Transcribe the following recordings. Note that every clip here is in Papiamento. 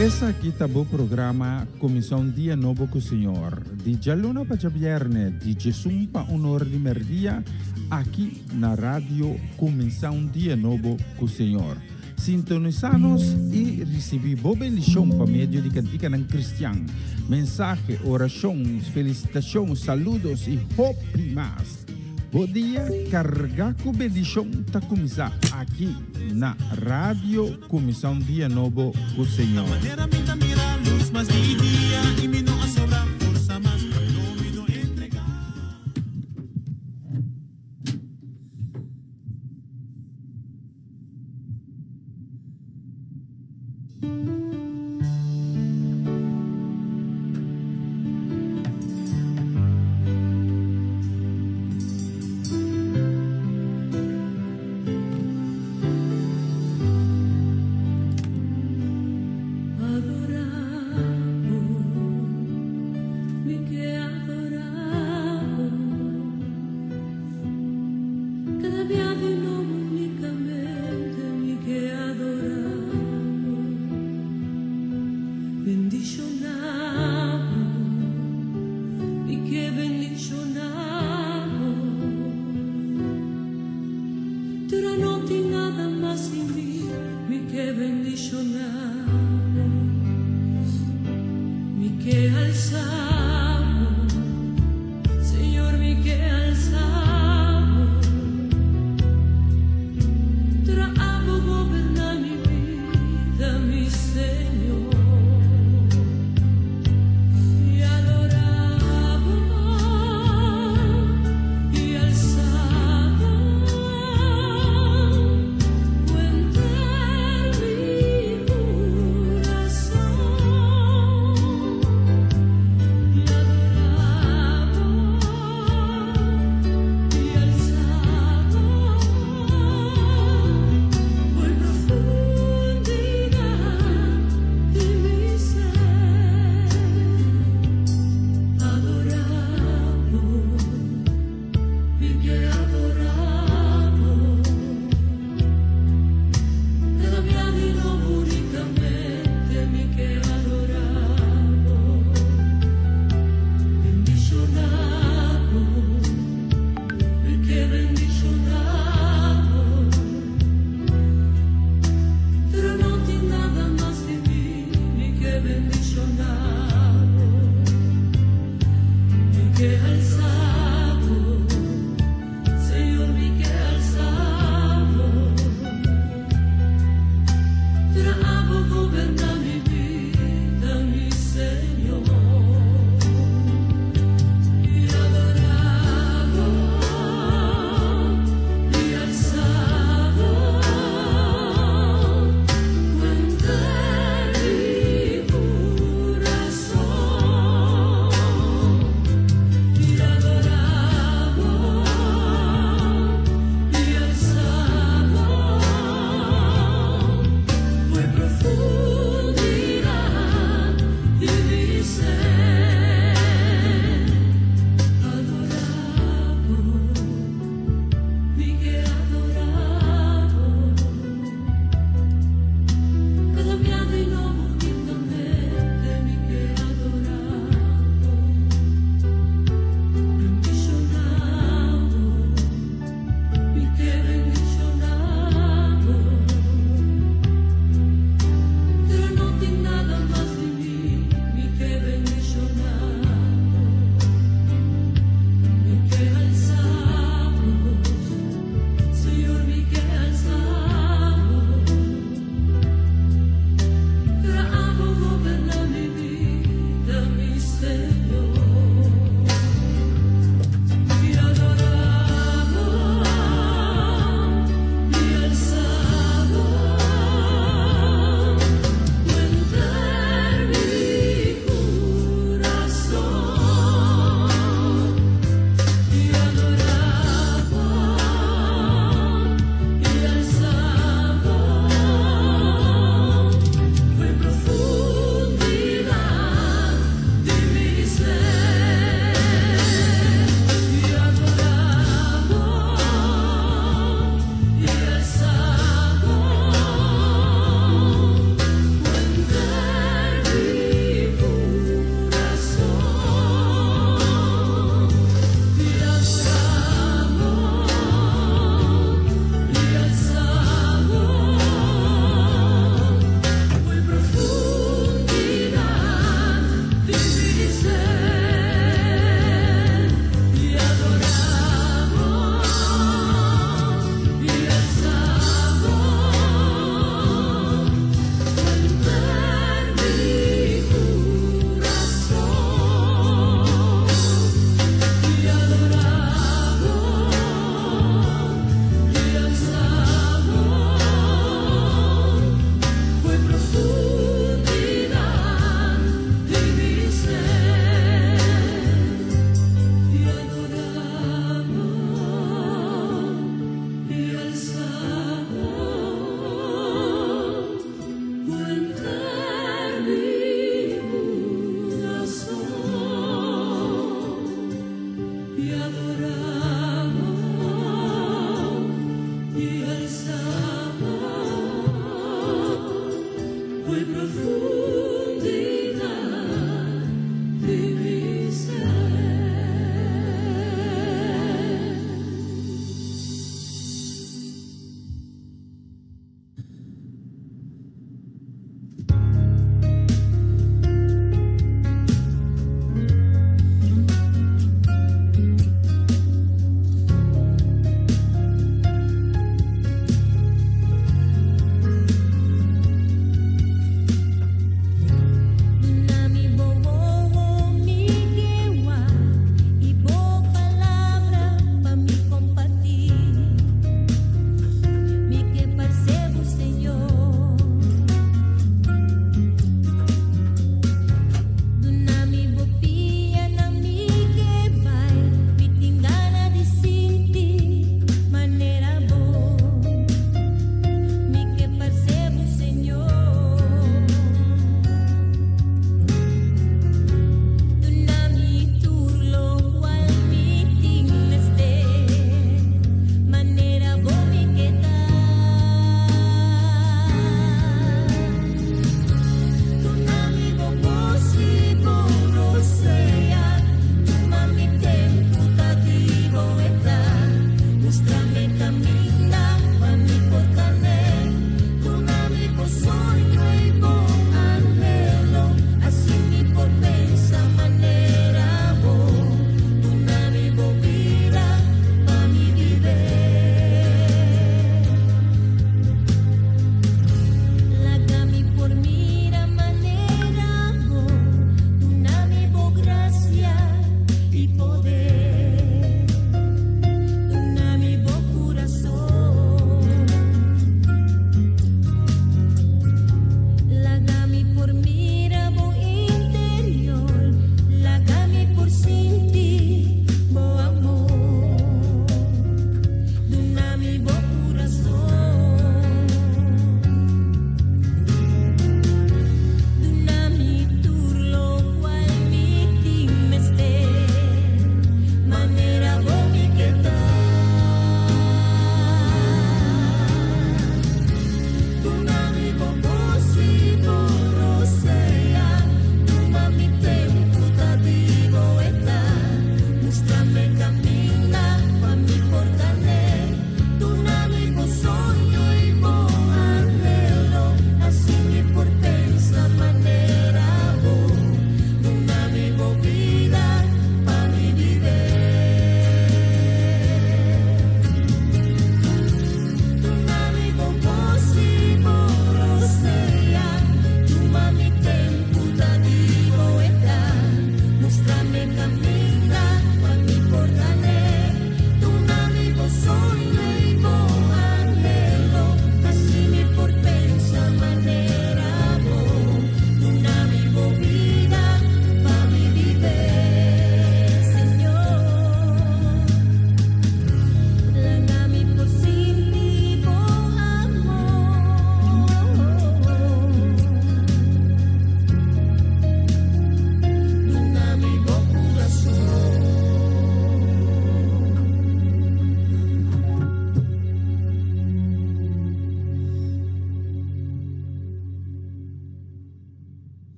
Esaki ta bo programa Kuminsá un Dia Nobo ku Señor, di djaluna pa djabièrnè, di djesun pa un or di mèrdia, aki na Radio Kuminsá un Dia Nobo ku Señor. Sintonisá nos i risibí bo bendishon pa medio di kantikanan kristian, mensahe, orashon, felisitashon, saludos i hopi mas. Bo dia kargá ku bendishon ta kuminsá aki na Radio Kuminsá un Dia Nobo ku Señor.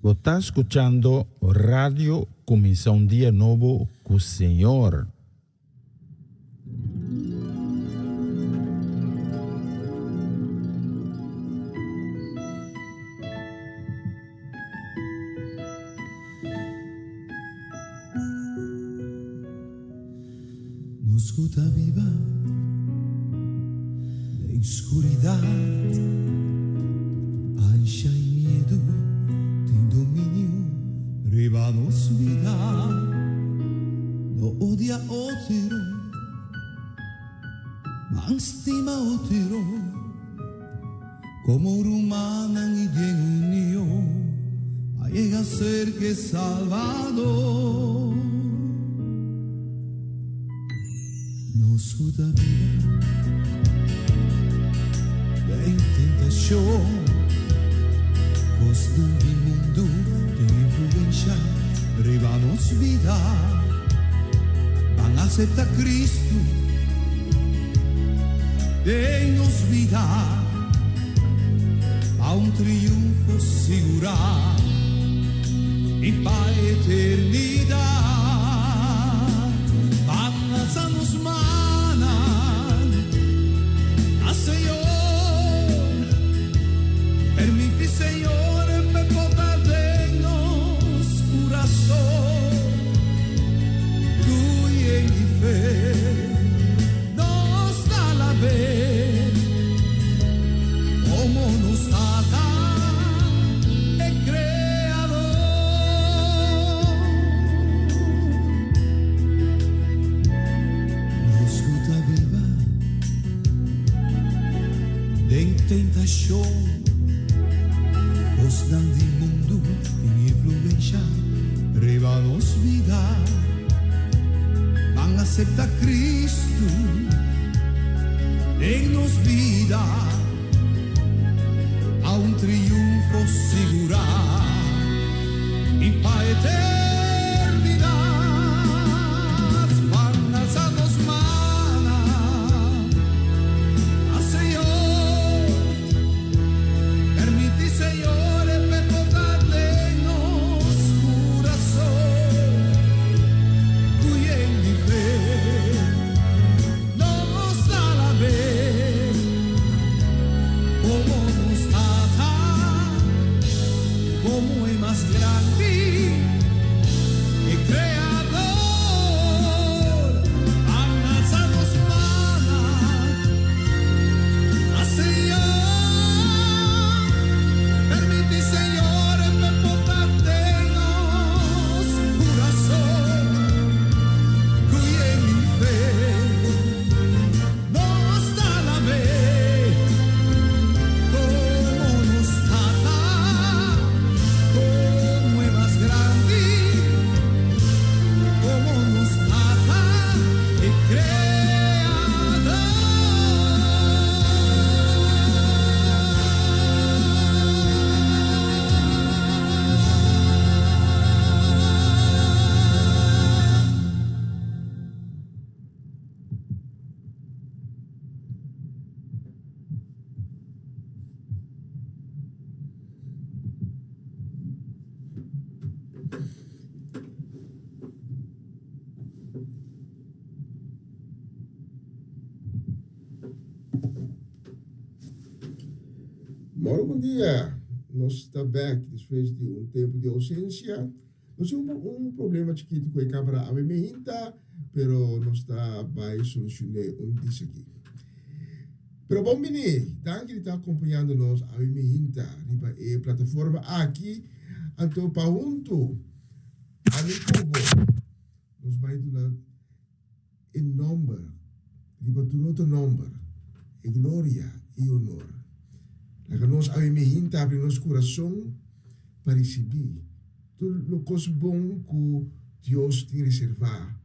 Bo ta skuchando Radio Kuminsá un Dia Nobo ku Señor. Nos ku ta biba den skuridat, ansha i miedu tin dominio riba nos bida. No odia otro, ban stima otro komo rumannan i den union pa yega serka e Salvador. Nos ku ta biba den tentashon, kosnan di mundu tin influensha riba nos bida. Ban asepta Kristu den nos bida pa un triunfo sigurá i pa eternidat. Ban alsa nos mannan na Señor, permiti Señor p'e bota den nos kurason ku yen di fe nos ta alab'é komo nos Tata e Kreador. Nos ku ta biba den tentashon, kosnan di mundu tin influensha riba nos bida. Ban asepta Kristu den nos bida pa un triunfo sigurá i pa eternidat. Ban alsa nos mannan na Señor, permiti Señor e p'e bota den nos kurason ku yen di fe. Nos ta alab'é komo nos Tata, komo e mas grandi, e Kreador. Ban alsa nos mannan na Señor, permiti Señor p'e bota den nos kurason ku yen di fe. Nos ta alab'é komo nos Tata, komo e mas grandi, komo nos Tata e Kreador. Moro bon dia, nos ta bek despues di un tempu di ousensia. Nos tin un problema chikitu ku e kamera awe mehinta, pero nos ta bai solushon'é un dis aki. Pero bon bini, danki di ta akompañando nos awe mehinta riba e plataforma aki. Anto pa huntu, ami ku bo, nos bai duna e nòmber riba tur otro nòmber, e gloria i onor. Laga nos awe mehinta abri nos kurason pa risibí tur lo kos bon ku Dios tin reservá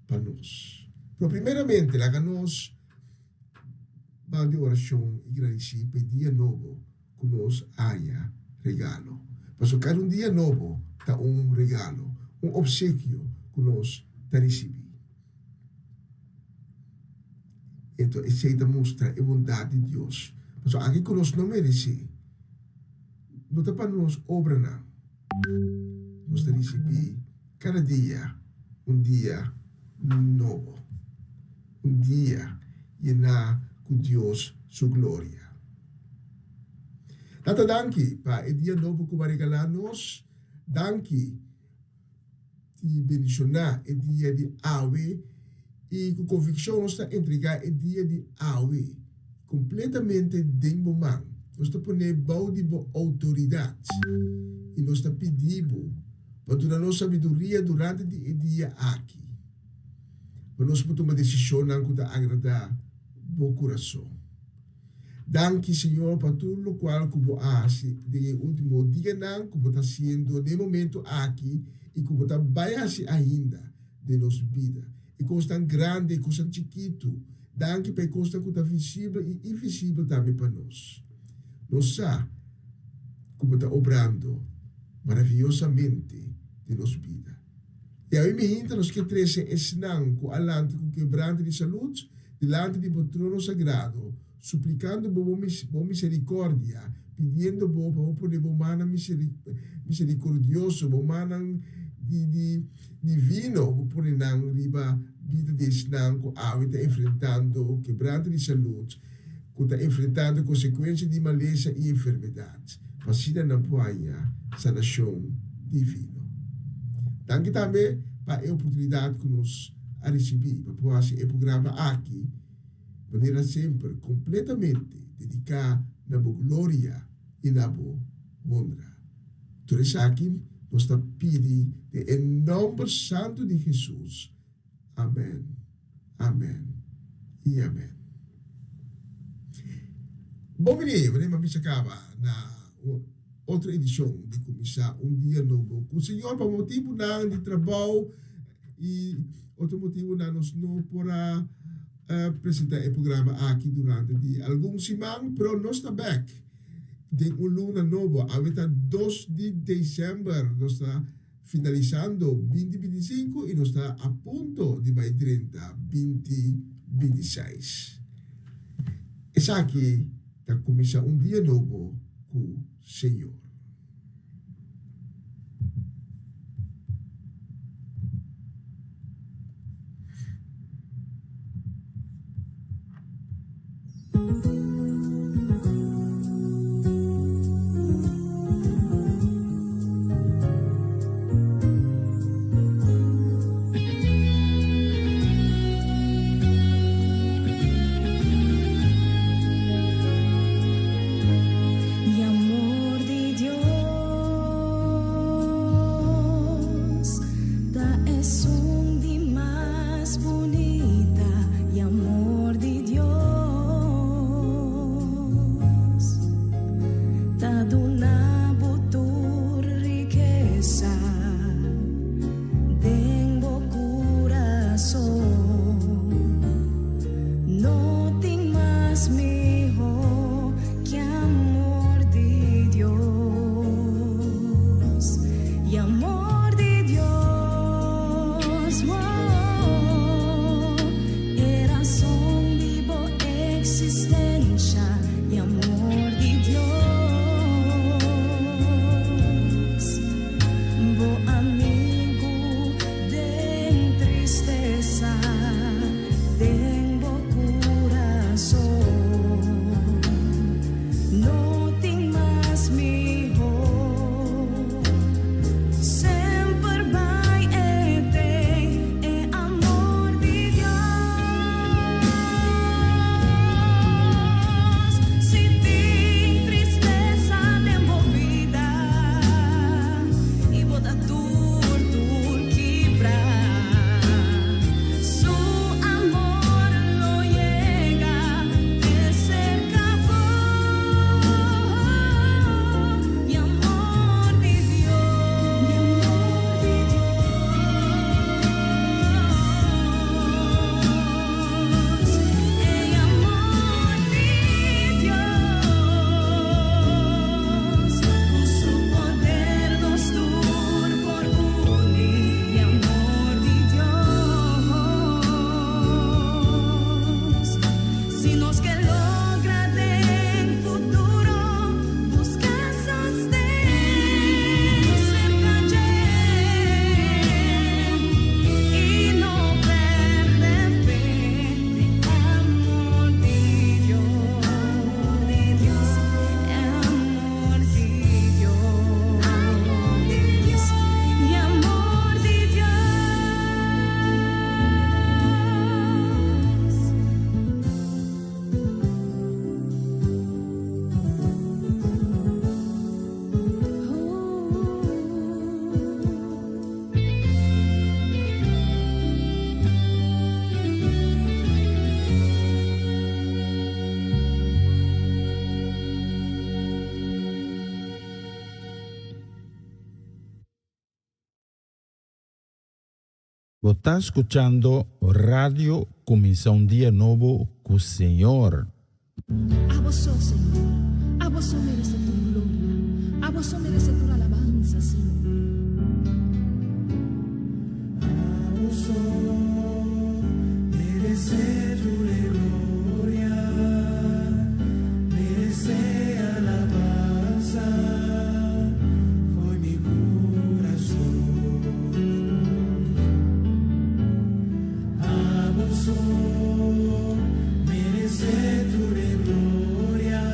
pa nos. Pero primeramente laga nos ban di orashon i gradisí pa e dia nobo ku nos haña regalo. Pasobra kada un dia nobo ta un regalo, un opsekio ku nos ta risibí. Enton esei ta mustra e bondat di Dios. Pasobra aki ku nos no meresé, no ta pa nos obranan. Nos ta risibí kada dia un dia nobo, un dia yená ku Dios su gloria. Tata danki pa e dia nobo ku bo a regalá nos. Danki di bendishoná e dia di awe i ku konvikshon nos ta entregá e dia di awe kompletamente den bo man. Nos ta pon'é bou di bo outoridat i nos ta pidi bo pa duna nos sabiduria durante di e dia aki pa nos por tuma desishonnan ku ta agradá bo kurason. Danki, Señor, pa tur lokual ku bo a hasi den e último dianan, ku bo ta hasiendo den e momento aki i ku bo ta bai hasi ainda den nos bida. E kosnan grandi, e kosnan chikitu. Danki pa e kosnan ku ta visibel i invisibel tambe pa nos. Nos sa ku bo ta obrando maraviyosamente den nos bida. I awe mihinta nos ke trese esnan ku a lanta ku kebrante di salud dilanti di bo trono sagrado, suplikando bo bo miserikòrdia, pidiendo bo pa bo pone bo mannan miserikordioso, bo mannan di di divino, bo pone nan riba bida di esnan ku awe ta enfrentando kebrante di salud, ku ta enfrentando konsekuensia di malesa i enfermedat, pa asina nan por haña sanashon divino. Danki tambe pa e oportunidat ku nos a risibí pa por hasi e programa aki, manera semper kompletamente dediká na bo gloria i na bo honra. Tur esaki nos ta pidi den e nòmber santu di Hesus. Amèn, amèn i amèn. Bon bini, wanneer mi a bisa kaba na un otro edishon di Kuminsá un Dia Nobo ku Señor. Pa motibunan di trabou i otro motibunan nos no por a presentá e programa aki durante di algun siman, pero nos ta bèk den un luna nobo. Awe ta dos di desèmber, nos ta Finalisando 2025 y nos ta a punto di bay drenta 2026. Esaki ta cuminsa un dia nobo cu Señor. E amor di Dios ta esun di mas bunita. E amor di Dios. Bo ta skuchando Radio Kuminsá un Dia Nobo ku Señor. Abo so, Señor, abo so merece tur gloria, abo so merece tur alabanza, Señor. Abo so merece tur gloria, merece alabanza, for mi curason. Abo so merece tur gloria.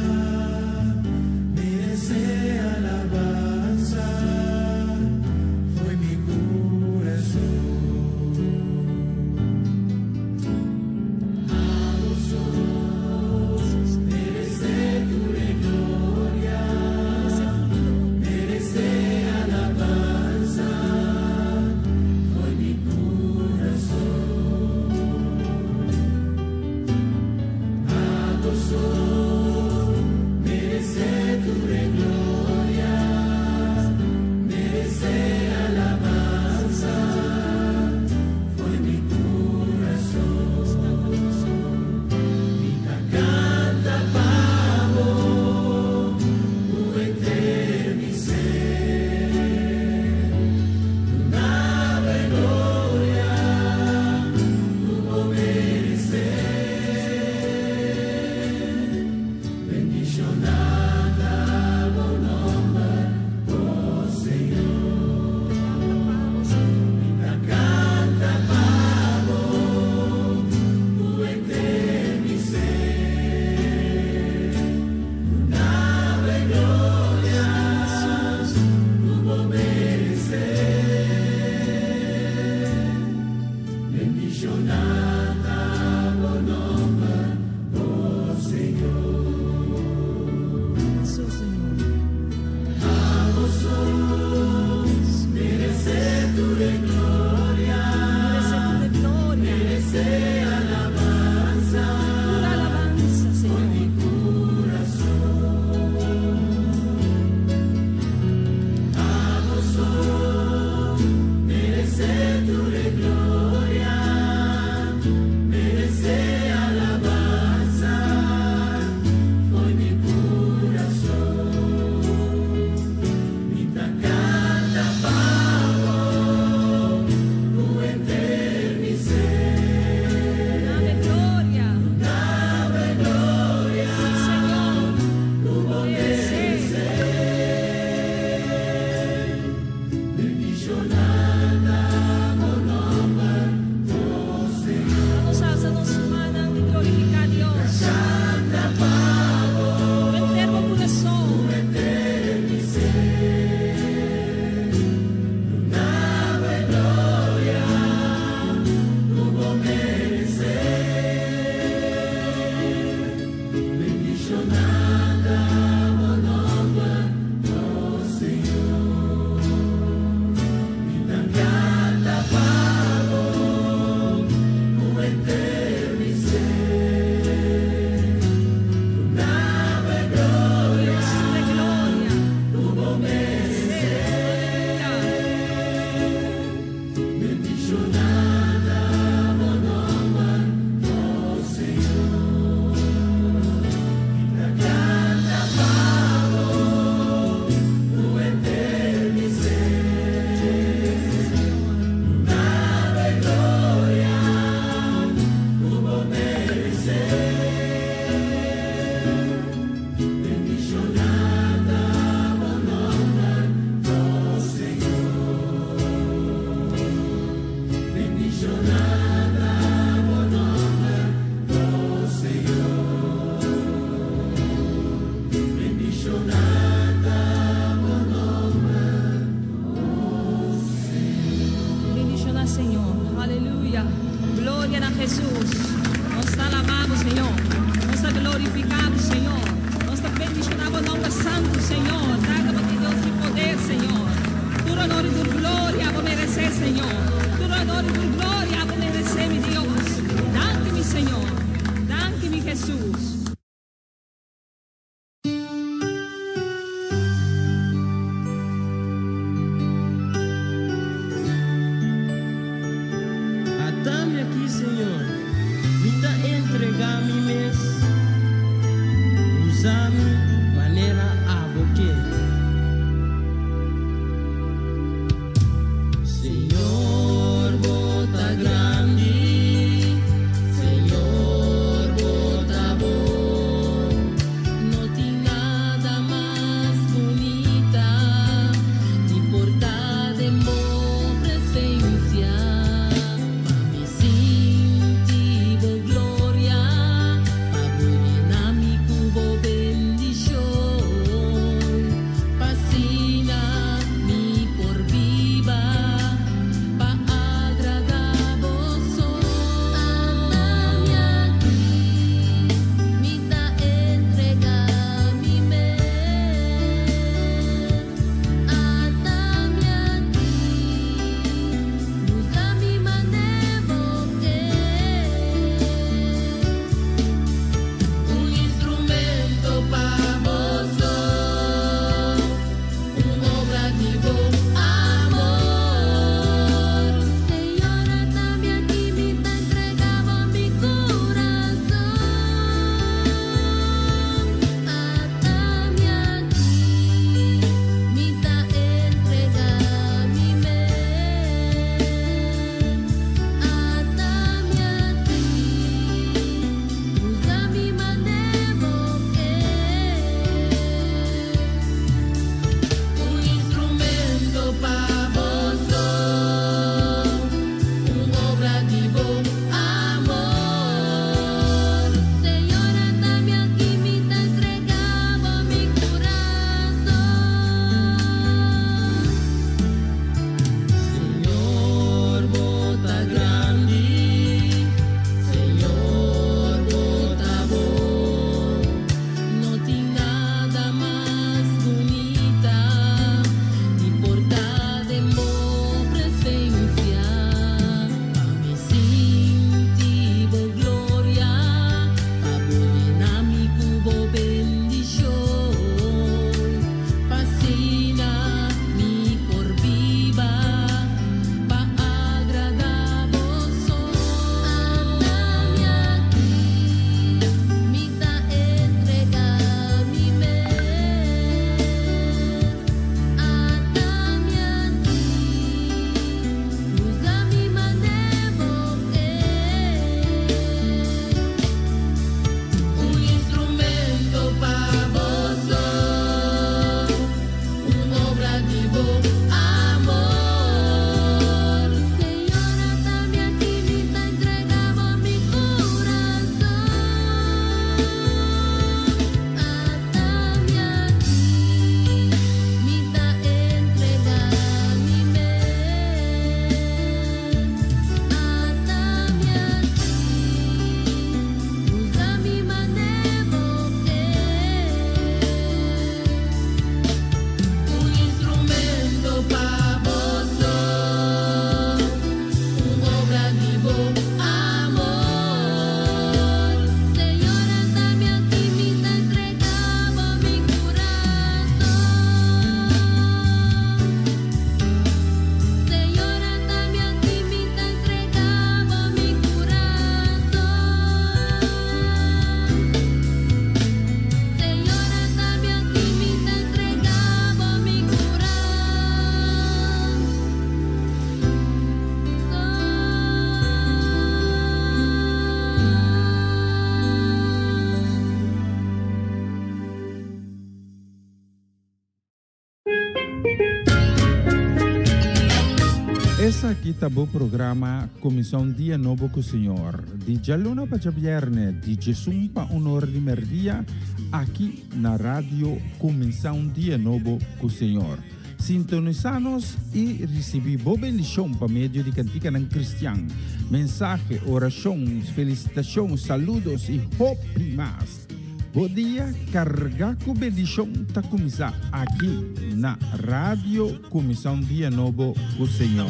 Esaki ta bo programa Kuminsá un Dia Nobo ku Señor, di djaluna pa djabièrnè, di djesun pa un or di mèrdia, aki na Radio Kuminsá un Dia Nobo ku Señor. Sintonisá nos i risibí bo bendishon pa medio di kantikanan kristian, mensahe, orashon, felisitashon, saludos i hopi mas. Bo dia kargá ku bendishon ta kuminsá aki na Radio Kuminsá un Dia Nobo ku Señor.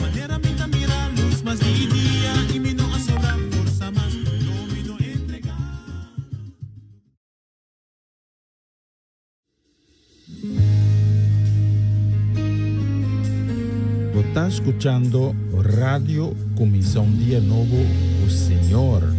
Bo ta skuchando Radio Kuminsá un Dia Nobo ku Señor.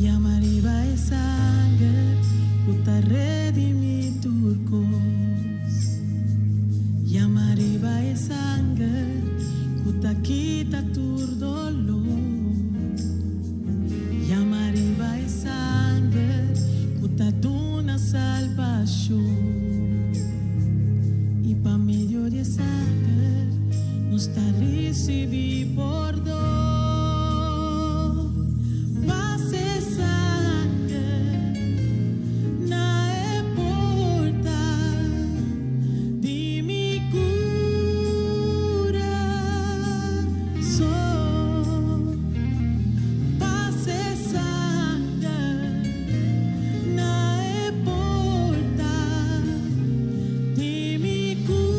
Yama riba e sanger ku ta redimí tur kos. Yama riba e sanger ku ta kita tur doló. Yama riba e sanger ku ta duna salbashon. I pa medio di e sanger nos ta risibí pordon. Pasa e sanger na e porta di mi kurason. Pasa e sanger na e porta di mi kurason.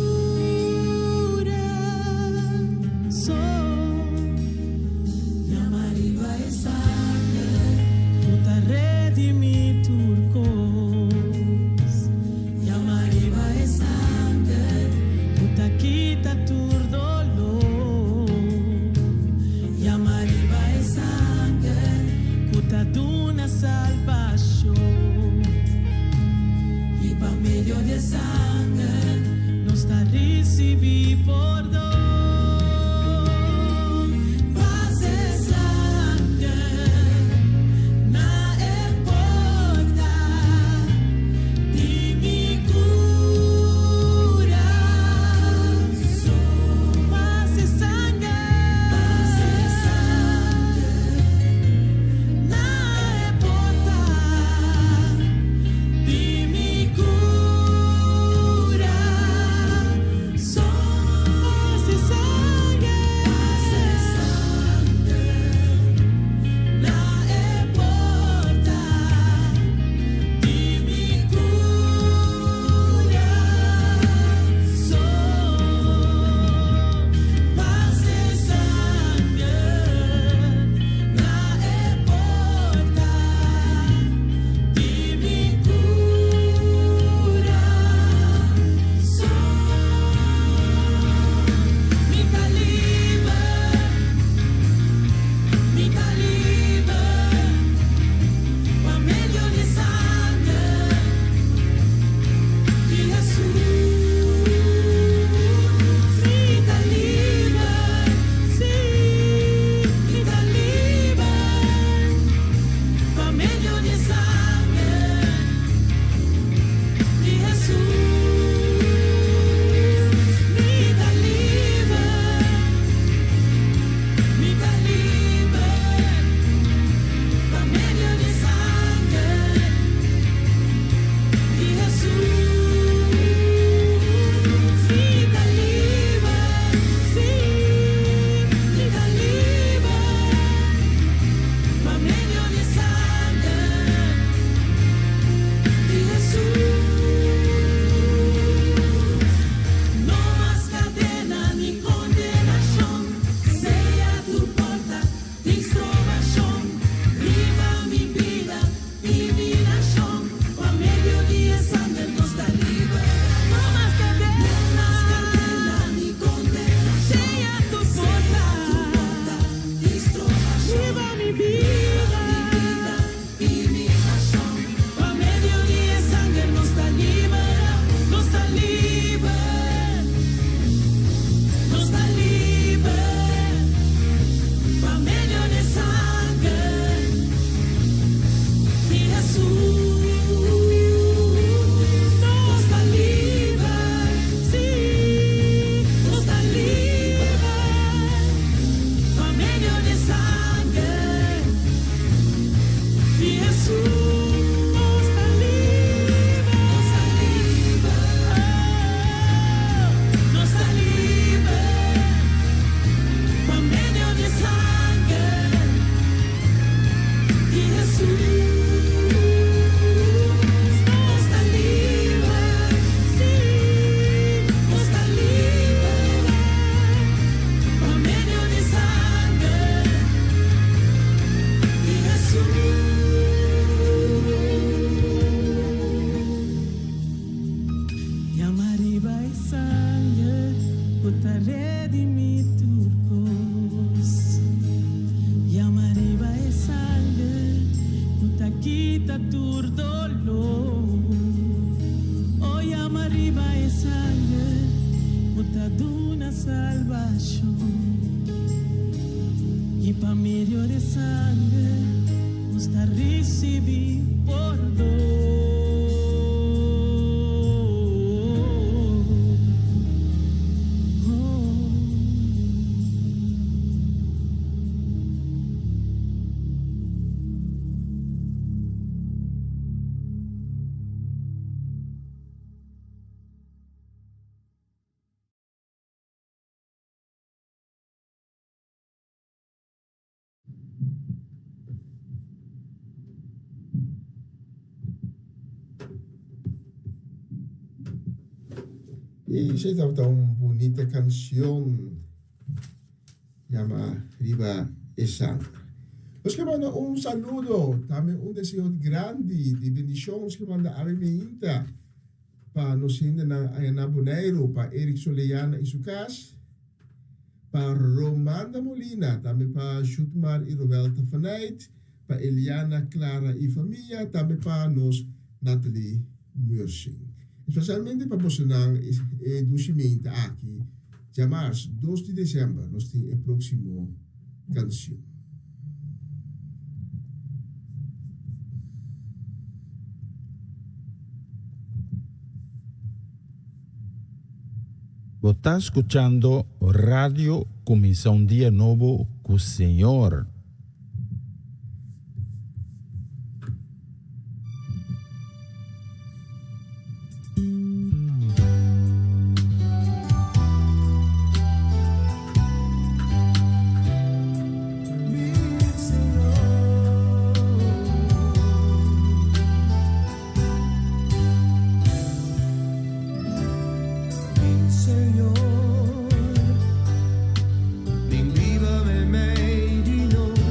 Yama riba e sanger ku ta redimí tur kos. Yama riba e sanger ku ta kita tur doló. Yama riba e sanger ku ta duna salbashon. I pa medio di e sanger nos ta risibí pordon. Pasa e sanger na e porta di mi kurason. Pasa e sanger na e porta di mi kurason. Pasa e sanger na e porta di mi kurason. Pasa e sanger na e porta di mi kurason. Mi ta liber, mi ta liber, pa medio di sanger di Hesus. Mi ta liber, sí, mi ta liber, pa medio di sanger di Hesus. Mi ta liber, mi ta liber, pa medio di sanger di Hesus. Mi ta liber, sí, mi ta liber, pa medio di sanger di Hesus. No mas kadena ni kondenashon, sea tur porta di strobashon. Riba mi bida i mi nashon, pa medio di e sanger nos ta duna salbashon. I pa medio di sanger nos ta risibí pordon. Y esey tabata un bunita cancion yama Riba e Sanger. Nos ke manda un saludo, tambe un deseo grandi di bendicion nos ke manda awe meinta pa nos hendenan aya na Boneiru, pa Eric Soleana y su cas, pa Romanda Molina, tambe pa Jutmar y Roelta Fanait, pa Eliana, Clara y famia, tambe pa nos Natalie Mursing. Especialmente pa bosonan e dushi meinta aki, djamars dos di december nos tin e proximo cancion. Bo ta scuchando Radio Cuminsa un Dia Nobo cu Señor. Mi Señor, bin biba meimei di nos.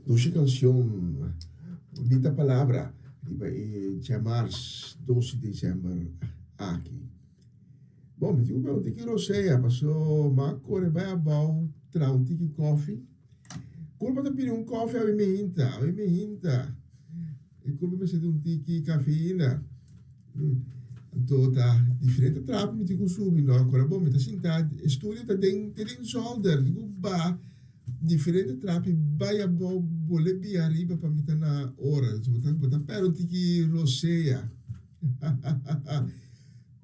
Dushi kanshon, bunita palabra riba e djamars dos di december aki. Bon, mi tin ku bebe un tiki rosea paso m'a kore bai abou traha un tiki kofi. Kulpa ta pidi un kofi awe mi hinta, awe mi hinta. E kulpa mester di un tiki kafeina. Anto ta diferente trapi mi tin ku subi no. Kore bon mi ta sinta e studio ta den te den zolder mi tin ku baha diferente trapi bai abou bole bia ariba pa mi ta na ora. Bo ta pèrdè un tiki rosea.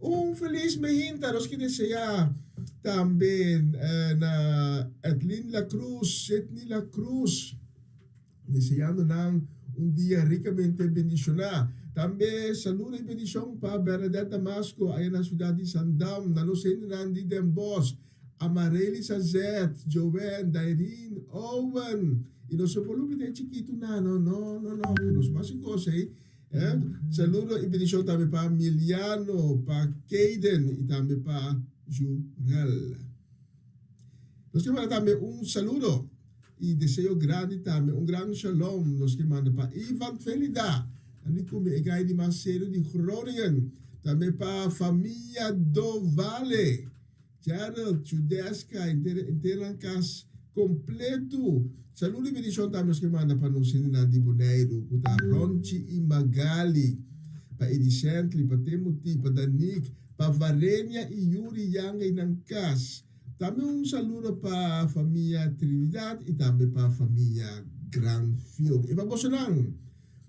Un felis mehinta nos ke deseá tambe na Edlin La Cruz, Sidney La Cruz, deseando nan un dia ricamente bendiciona. Tambe saludo y bendicion pa Bernadette Damasco aya na ciudad di Zandam, na nos hendenan di Den Bosch, Amarely Sazet, Joanne, Dairine, Owen, y nos no por lubida e chikitu nan, no, no, no, no, nos no haci cos ey. Saludo y bendicion tambe pa Miliano, pa Kayden y tambe pa Jurel. Nos ke manda tambe un saludo y deseo grandi tambe, un gran shalom nos ke manda pa Ivan Felida, nan di cume e gai di mas serio di Groningen, tambe pa famia Dovale. Gerald, Judeska, henter henter nan kas kompletu. Salud i bendishon tambe nos ke manda pa nos hendenan di Boneiru ku ta Ronchi i Magali, pa Edi Shentley, pa Timothy, pa Danique, pa Varenia i Yuri Yanga i nan kas. Tambe un saludo pa famia Trinidad i tambe pa famia Granfield. I pa bosonan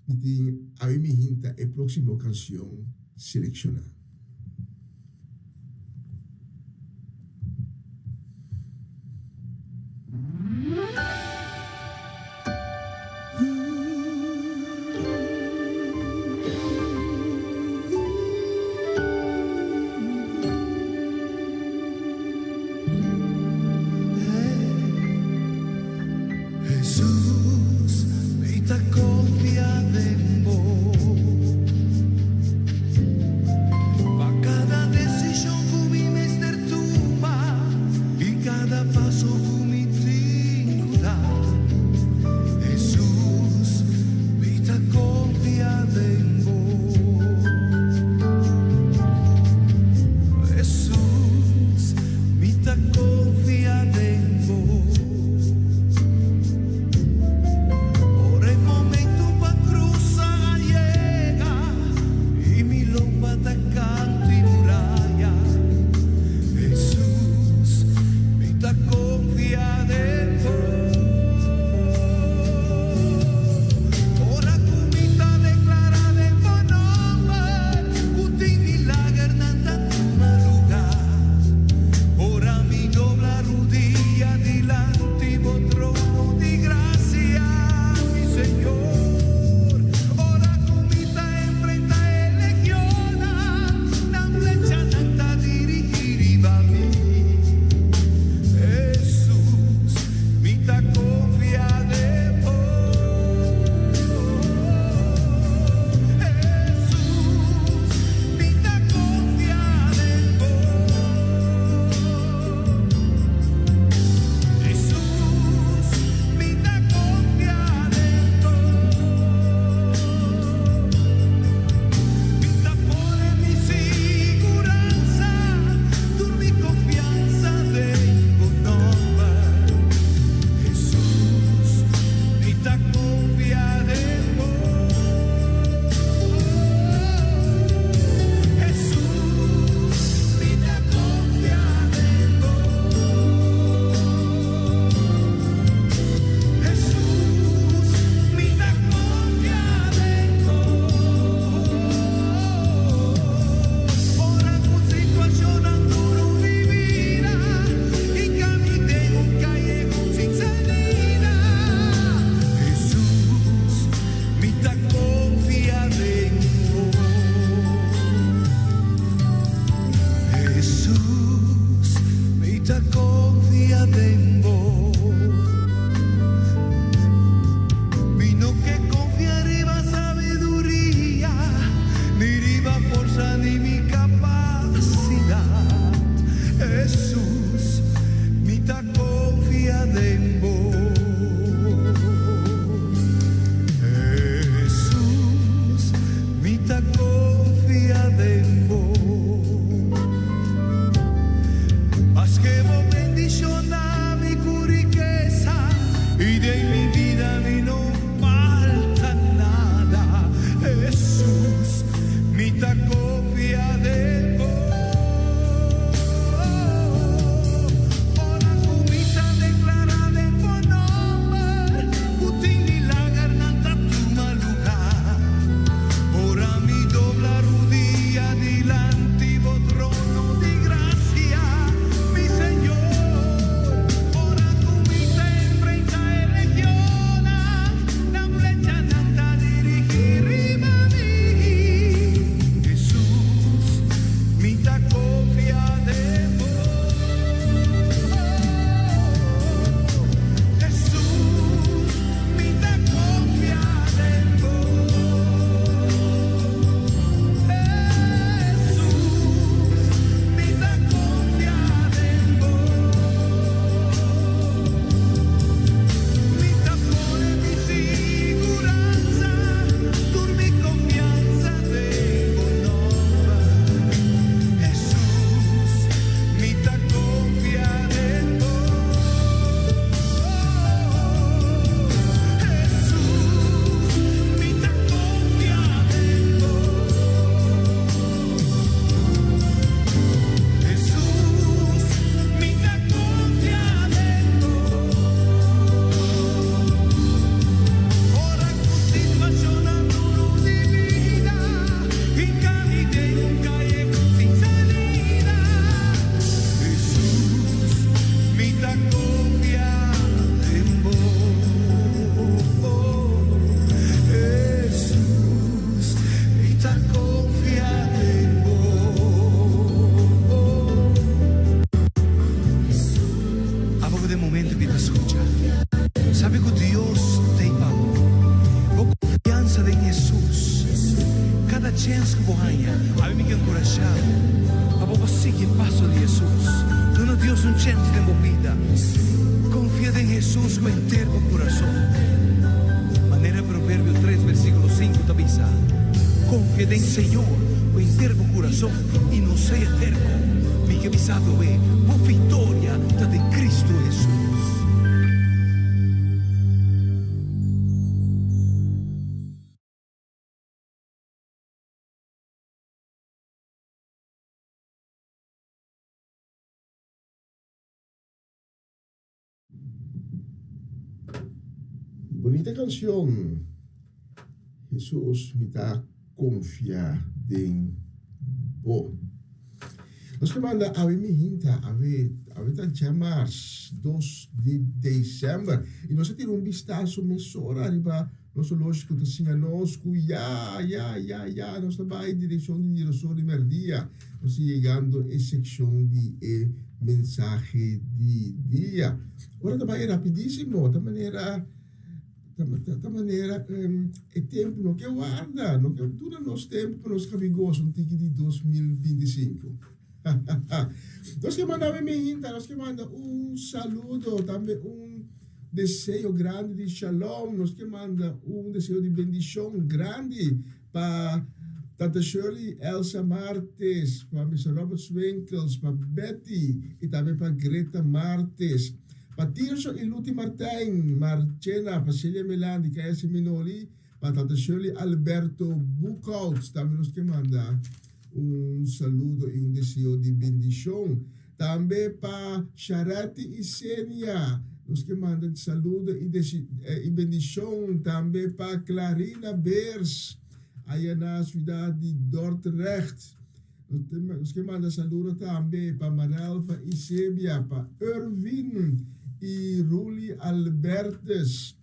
mi tin awe mi hinta e proksimo kansion selekshoná. Hesus, mi ta konfia den bo. konfia den bo. Maske bo bendishoná mi ku rikesa i den mi bida mi no falta nada, Hesus, mi ta konfia den bo. Ora ku mi ta deklará den bo nòmber ku tin milagernan ta tuma lugá. Ora mi dobla rudia dilanti bo trono di gracia, mi Señor. Ora ku mi ta enfrentá e legionnan, nan flechanan ta dirigí riba mi. Hesus, mi ta konfia den bo. Hesus, mi ta konfia den bo. Hesus, mi ta konfia den bo. Mi ta pone mi siguransa, tur mi konfiansa den bo nòmber. Hesus, mi ta konfia den bo. Hesus, mi ta konfia den bo. Hesus, mi ta konfia den bo. Ora ku situashonnan duru di bida hinka mi den un kayehon sin salida, Hesus, mi ta konfia den bo. Hesus, mi ta konfia den bo. Abo ku den momento ku ta skucha, sabi ku Dios t'ei pa bo. Bo konfiansa den Hesus. Kada chèns ku bo haña, abi mi ke enkurashá bo pa bo por sigui e paso di Hesus. Duna Dios un chèns den bo bida. Konfia den Hesus ku henter bo kurason. Manera Proverbio tres versíkulo sinku ta bisa, Konfia den Señor ku henter bo kurason i no sea terko. Mi ke bisa bo e, bo viktoria ta den Kristu Hesus. Bunita cancion Jesus mi ta confia den bo. Nos ke manda awe mi hinta awe awe ta djamars dos di december y nos a tira un bistazo mesora riba nos horloge cu ta siña nos cu ya ya ya ya nos ta bay direccion di Dirason di Merdia nos ta yegando e seccion di e mensahe di dia. Ora ta bay rapidisimo ta manera Ta manera e tempu no ke warda, no ke duna nos tempu pa nos kabi gosa un tiki di 2025. Nos ke manda mi hinta, nos ke manda un saludo, tambe un deseo grandi di shalom, nos ke manda un deseo di bendishon grandi pa Tante Shirley, Elsa Martes, pa Mister Robert Swinkels, pa Betty i tambe pa Greta Martes. Pa Tirso i Luti Martijn, Marchena, pa Celia Melan di Kaya Seminoli, pa Tata Shirley Alberto Boekhout, tambe nos ke manda un saludo i un deseo di bendishon. Tambe pa Sharetti i Senia, nos ke manda saludo i i bendishon. Tambe pa Clarina Beers, aya na siudat di Dordrecht. Nos ke manda saludo tambe pa Marelva Isebia, pa Erwin i Ruli Albertus,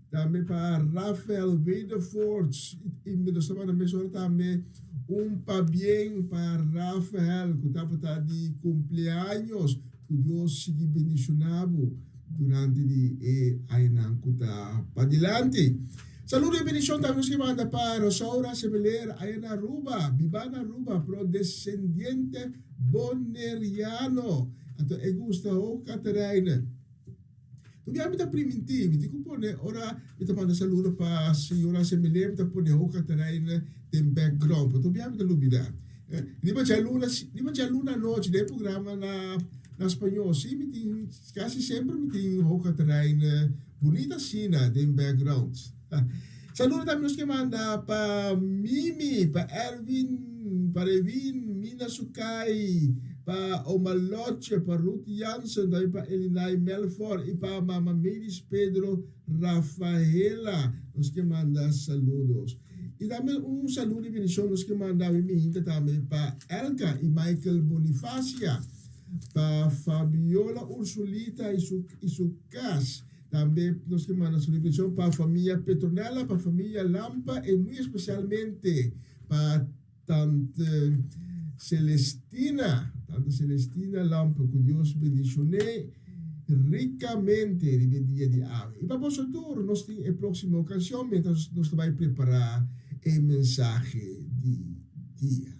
tambe pa Rafael Wedervoorts i nos ta manda mesora tambe un pabien pa Rafael ku tabata di kumpleaños. Ku Dios sigui bendishoná bo durante di e añanan ku ta padilanti. Saludo y bendicion tambe nos ke manda pa Rosaura Semeler aya na Aruba, biba na Aruba pero descendiente Boneriano. Anto e gusta hoog Caterijne. Tur bia mi ta primintí, mi tin ku pone ora mi ta manda saludo pa señora Semele, mi ta pone Hoog Catharijne den background, pero tur bia mi ta lubidá. Riba djaluna, riba djaluna anochi den e programa na na spañó, sí mi tin, kasi semper mi tin Hoog Catharijne bunita asina den background. Saludo tambe nos ke manda pa Mimi, pa Erwin, pa Rewin, Mina Sukai, pa Oma Lotje, pa Ruth Jansen, tambe pa Elinay Melfor y pa Mama Mavis Pedro Rafaela. Nos ke manda saludos. Y tambe un saludo y bendicion nos ke manda mi mihinta tambe pa Elka y Michael Bonifacia, pa Fabiola Ursulita y su y su cas. Tambe nos ke manda su bendición pa famia Petronella, pa famia Lampa y muy especialmente pa tante Celestina, tante Celestina Lampa, ku Dios bendicione ricamente riba e dia di awe. Y pa boso tur nos tin e proximo canción mientras nos ta bay prepara e mensahe di dia.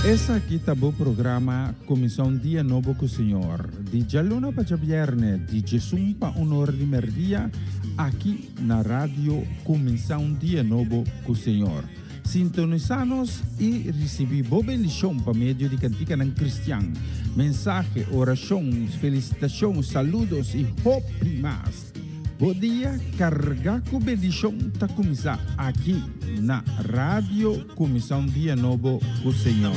Esaki ta bo programa Kuminsá un Dia Nobo ku Señor, di djaluna pa djabièrnè, di djesun pa un or di mèrdia, aki na Radio Kuminsá un Dia Nobo ku Señor. Sintonisá nos i risibí bo bendishon pa medio di kantikanan kristian, mensahe, orashon, felisitashon, saludos i hopi mas. Bo dia kargá ku bendishon ta kuminsá aki na Radio Kuminsá un Dia Nobo ku Señor.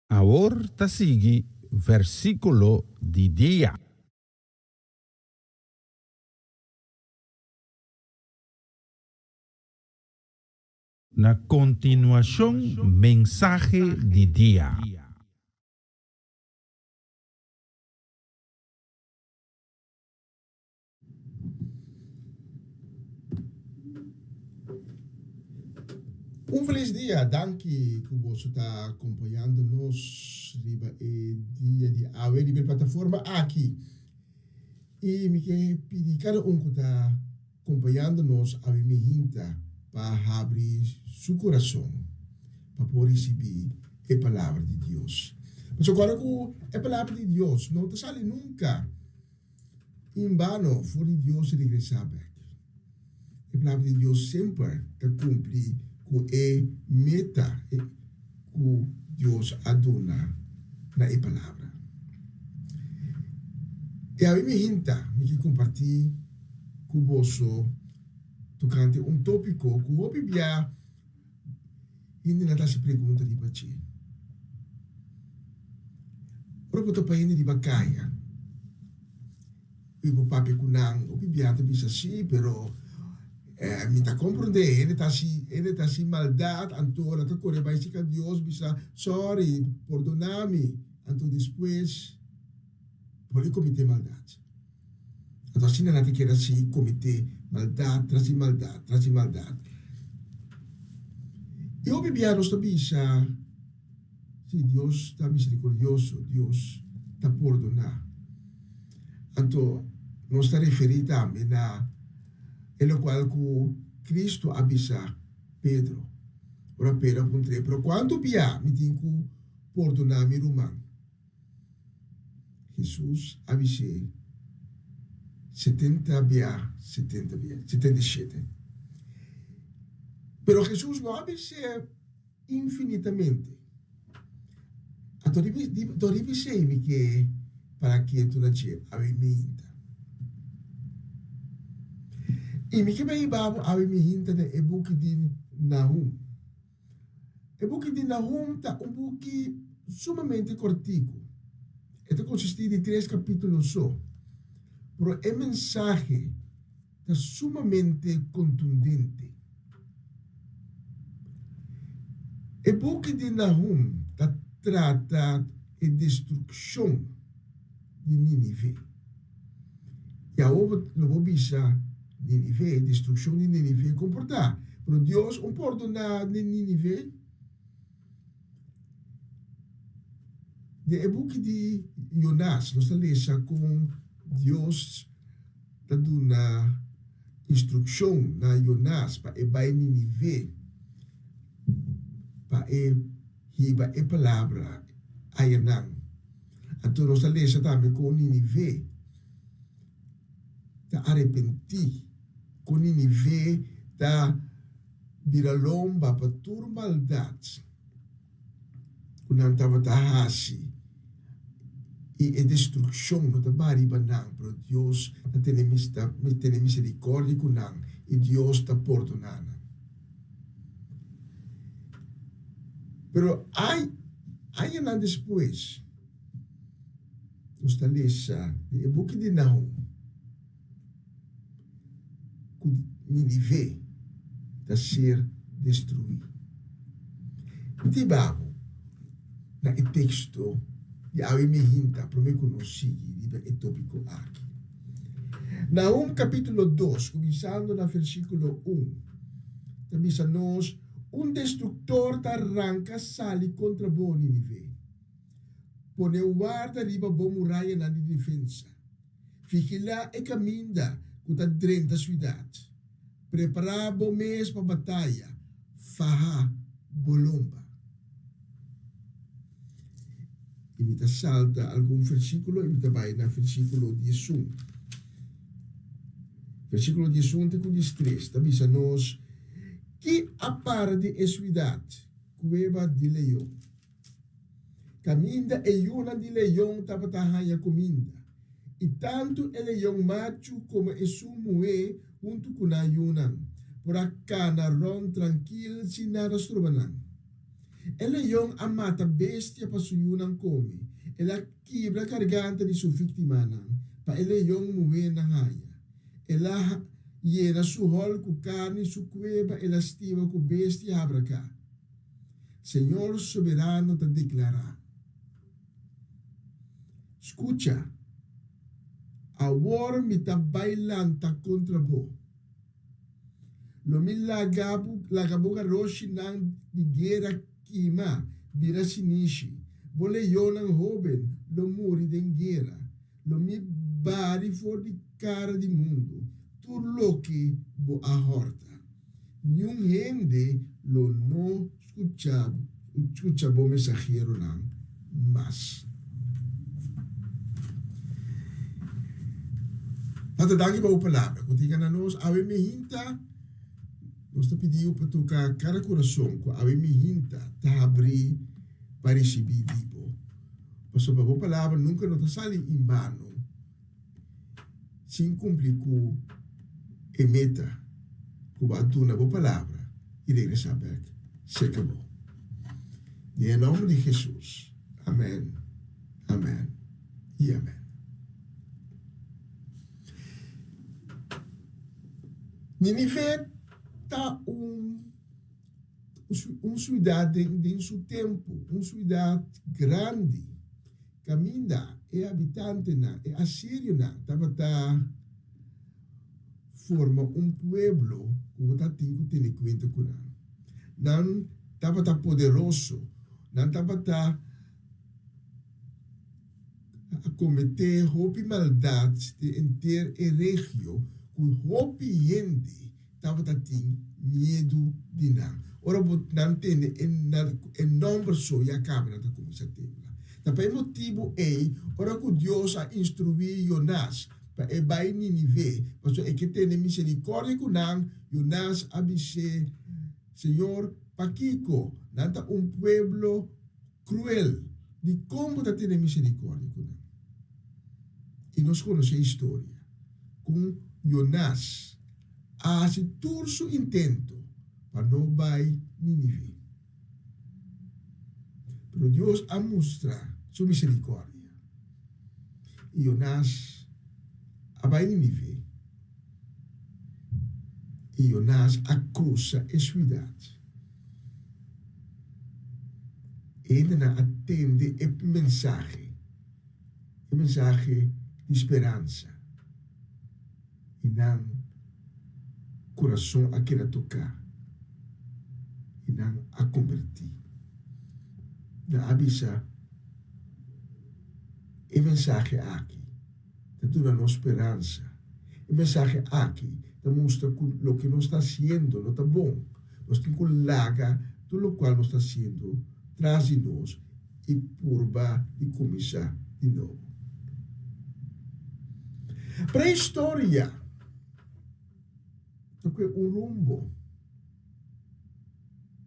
Awor ta sigui versíkulo di dia. Na kontinuashon mensahe di dia. Un felis dia, danki ku boso ta akompañando nos riba e dia di awe riba e plataforma aki. I mi ke pidi kada un ku ta kompañando nos awe mi hinta pa habri su kurason pa por risibí e palabra di Dios. Pasobra kòrda ku e palabra di Dios no ta sali nunka En bano for di Dios regresá bèk. E palabra di Dios semper ta kumpli ku e meta ku Dios a duna na e palabra. I awe mi hinta mi ke kompartí ku boso tokante un tópiko ku hopi bia hendenan ta hasi pregunta riba dje. Ora bo ta pa hende riba kaya i bo papia ku nan, hopi bia ta bisa si, pero mi ta komprondé, hende ta hasi, hende ta hasi maldat, anto nan ta kore bai sika Dios bisa sòri, pordona mi, anto despues por e komete maldat. Anto asina nan ta keda sigui komete maldat tras di maldat tras di maldat. I hopi bia nos ta bisa, Si, Dios ta miserikordioso, Dios ta pordoná. Anto nos ta referí tambe na e lokual ku Kristu a bisa Pedro, ora Pedro a puntr'é, Pero kuantu bia mi tin ku pordoná mi ruman? Hesus a bis'é, 70 bia 70 bia, 77. Pero Hesus no a bis'é infinitamente. Anto di bis'é mi ke para ketu na dje awe minta. I mi ke bai hiba bo awe minta den e buki di Nahum. E buki di Nahum ta un buki sumamente kòrtiku. E ta konsistí di tres kapítulo so, pero e mensahe ta sumamente kontundente. E buki di Nahum ta trata e destrukshon di Nínive. I awor lo bo bisa, Nínive, destrukshon di Nínive kon por ta? Pero Dios un pordoná di Nínive? Den e buki di Jonás nos ta lesa kon Dios ta duna instrukshon na Jonás pa e bai Nínive pa e hiba e palabra ayanan. Anto nos ta lesa tambe kon Ninive ta arepentí, kon Ninive ta bira lomba pa tur maldat ku nan tabata hasi i e destrukshon no ta baha riba nan, pero Dios ta tene miserikòrdia ku nan i Dios ta pordoná nan. Pero ay, añanan despues, nos ta lesa den e buki di Nahum ku Ninive ta ser destruí. Mi ta hiba bo na e teksto di awe mi hinta promé ku nos sigui riba e tópiko aki. Nahum kapítulo dos, kuminsando na versíkulo un, ta bisa nos. Un destruktor ta ranka sali kontra bo, Ninive. Pone warda riba bo murayanan di defensa. Vigilá e kaminda ku ta drenta siudat. Prepará bo mes pa bataya, faha bo lomba. I mi ta salta algun versíkulo i mi ta bai na versíkulo diesun. Versíkulo diesun te ku diestres ta bisa nos, Ki a para di e siudat, kueba di leon? Kaminda e yunan di leon tabata haña kuminda, i tantu e leon machu komo esun muhé huntu ku nan yunan por a kana rònt trankil sin nada stroba nan. E leon a mata bestia pa su yunan kome, el a kibra garganta di su víktimanan pa e leon muhénan haña. El a yena su hòl ku karni, su kueba el a stiba ku bestia habraká. Señor Soberano ta deklará, Skucha, awor mi ta bai lanta kontra bo. Lo mi laga bo laga bo garoshinan di guera kima, bira sinishi. Bo leonnan hóben lo muri den guera. Lo mi bari for di kara di mundu tur loke bo a hòrta. Niun hende lo no skucha skucha bo mensaheronan mas. Tata danki pa bo palabra ku tin na nos awe mi hinta. Nos ta pidi bo pa toka kada kurason ku awe mi hinta ta habri pa risibí di bo. Pasobra bo palabra nunka no ta sali en bano sin kumpli ku e meta ku bo a duna bo palabra i regresá bèk serka bo. Den e nòmber di Hesus, amèn, amèn i amèn. Ninive ta un un siudat den su tempu, un siudat grandi, kaminda e habitantenan, e asirionan, tabata forma un pueblo ku bo ta tin ku tene kuenta ku nan. Nan tabata poderoso, nan tabata a kometé hopi maldat den henter e regio ku hopi hende tabata tin miedu di nan. Ora bo nan tende e e nòmber so ya kaba nan ta kuminsá tembla. Ta pa e motibu ei ora ku Dios a instruí Yonas pa e bai Ninive pasobra e ke tene miserikòrdia ku nan, Yonas a bis'é, Señor, pakiko? Nan ta un pueblo kruel. Dikon bo ta tene miserikòrdia ku nan? I nos konosé e historia kon Yonas a hasi tur su intento pa no bai Nínive. Pero Dios a mustra su miserikòrdia, i Yonas a bai Nínive, i Yonas a krusa e siudat. E hendenan a tende e mensahe, e mensahe di speransa. I nan kurason a keda toká, i nan a kombertí. Nan a bisa, E mensahe aki ta duna nos speransa. E mensahe aki ta mustra ku loke nos ta hasiendo no ta bon. Nos tin ku laga tur lokual nos ta hasiendo tras di nos i purba di kuminsá di nobo. Prehistoria ta kue un rumbo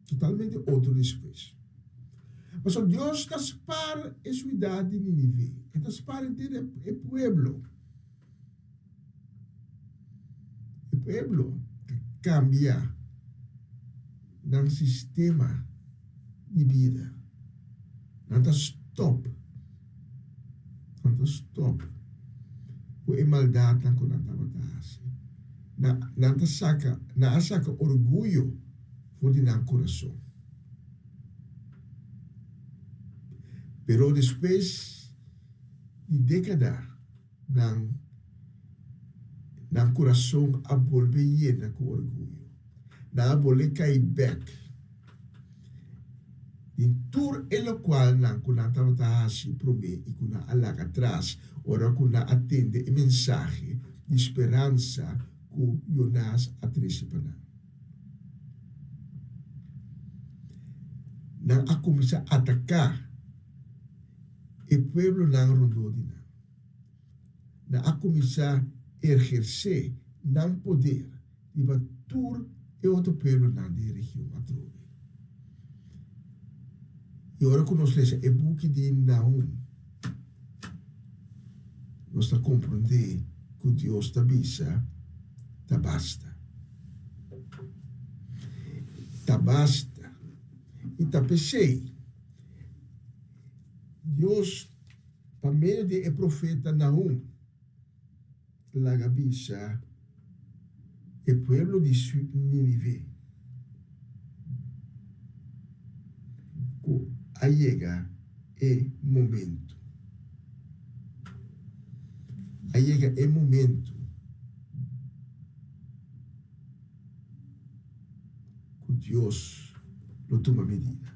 totalmente otro despues. Pasobra Dios ta spar e siudat di Ninive, e ta spar henter e pueblo. E pueblo ta kambia nan sistema di bida. Nan ta stòp, nan ta stòp ku e maldatnan ku nan tabata hasi. Nan, nan ta saka, nan a saka orguyo for di nan kurason. Pero despues di dékada nan, nan kurason a bolbe yena ku orguyo. Nan a bolbe kai bèk. Den tur e lokualnan ku nan tabata hasi promé i ku nan a laga atras ora ku nan a tende e mensahe di speransa ku Yonas a trese pa nan. Nan a kuminsá ataká e pueblonan rondó di nan. Nan a kuminsá ergersé nan poder riba tur e otro pueblonan den e region atrobe. I ora ku nos lesa e buki di Nahum, nos ta komprondé ku Dios ta bisa, Ta basta. Ta basta. I ta p'esei Dios, pa medio di e profeta Nahum, Laga bisa e pueblo di Nínive ku a yega e momentu. A yega e momentu ku Dios lo tuma medida.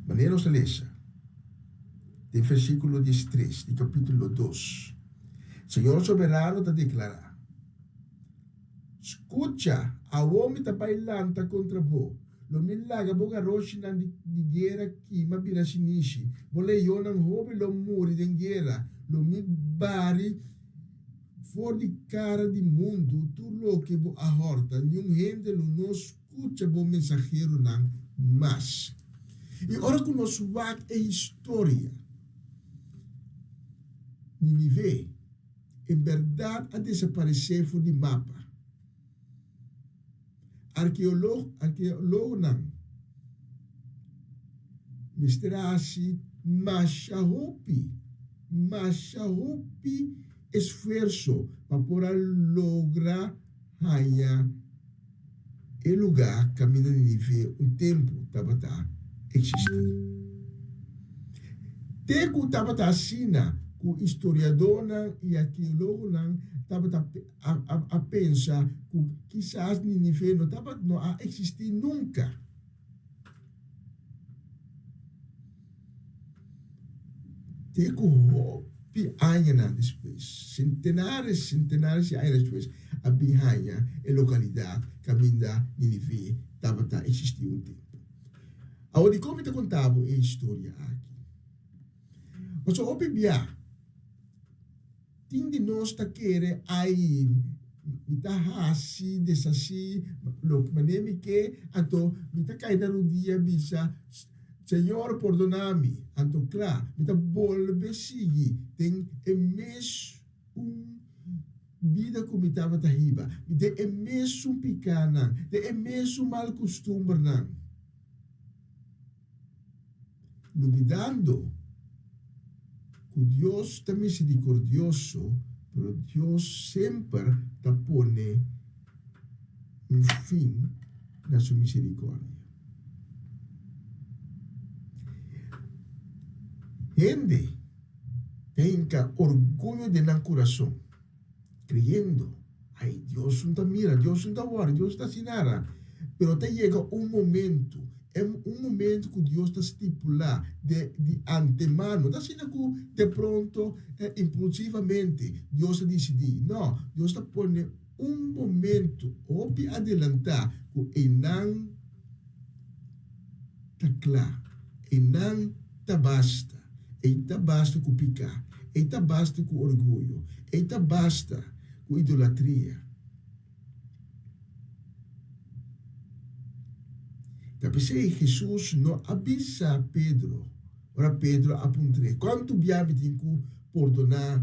Manera nos ta lesa den versíkulo diestres di kapítulo dos, Señor Soberano ta deklará, Skucha, awor mi ta bai lanta kontra bo, lo mi laga bo garoshinan di guera kima bira shinishi, bo leonnan hopi lo muri den guera, lo mi bari For di kara di mundu tur loke bo a hòrta, niun hende lo no skucha bo mensaheronan mas. I ora ku nos wak e historia, Ninive en bèrdat a desaparesé for di mapa. Arkeologonan mester a hasi masha hopi, masha hopi esfuerso pa por a logra haña e lugá kaminda Ninive un tempu tabata eksistí. Te ku tabata asina ku historiadónan i arkeólogonan tabata a pensa ku kisas Ninive no tabata no a eksistí nunka. Te ku hopi añanan despues, sentenares, sentenares di aña despues, a bin haña e lokalidat kaminda Ninive tabata eksistí un tempu. Awor dikon mi ta konta bo e historia aki? Pasobra hopi bia tin di nos ta kere ai mi ta hasi deshasí loke manera mi ke, anto mi ta kai na rudia bisa Señor pordona mi, anto kla mi ta bolbe sigui den e mes un bida ku mi tabata hiba, den e mesun pikánan, den e mesun mal kustumbernan. Lubidando ku Dios ta miserikordioso, pero Dios semper ta pone un fin na su miserikòrdia. Hende ta hinka orguyo den nan kurason, kreyendo, Ai, Dios no ta mira, Dios no ta wòri, Dios no ta hasi nada. Pero ta yega un momento, un momento ku Dios ta stipulá de di antemano. No ta asina ku de pronto, impulsivamente, Dios ta disidí. No, Dios ta pone un momento hopi adelantá ku einan ta kla, einan ta basta. Ei ta basta ku piká, ei ta basta ku orguyo, ei ta basta ku idolatria. Ta p'esei Hesus no a bisa Pedro, ora Pedro a puntr'é, Kuantu bia mi tin ku pordoná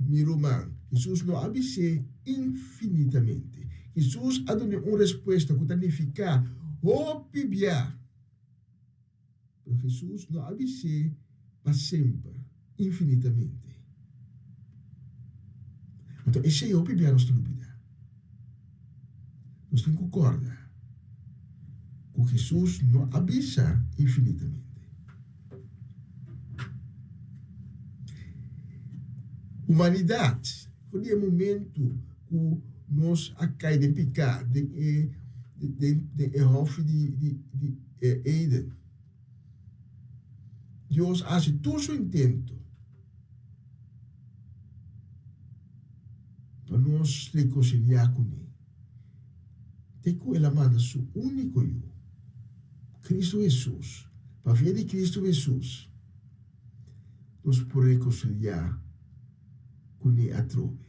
mi ruman? Hesus no a bis'é infinitamente. Hesus a dun'é un respuesta ku ta nifiká hopi bia. Pero Hesus no a bis'é pa semper, infinitamente. Anto esei hopi bia nos ta lubidá. Nos tin ku kòrda ku Hesus no a bisa infinitamente. Humanidat, for di e momentu ku. nos a kai den piká den e den den e hòfi di di di Eden, Dios a hasi tur su intento pa nos rekonsiliá kuné, te ku el a manda su úniko Yu, Kristu Hesus. Pa via di Kristu Hesus nos por rekonsiliá kuné atrobe.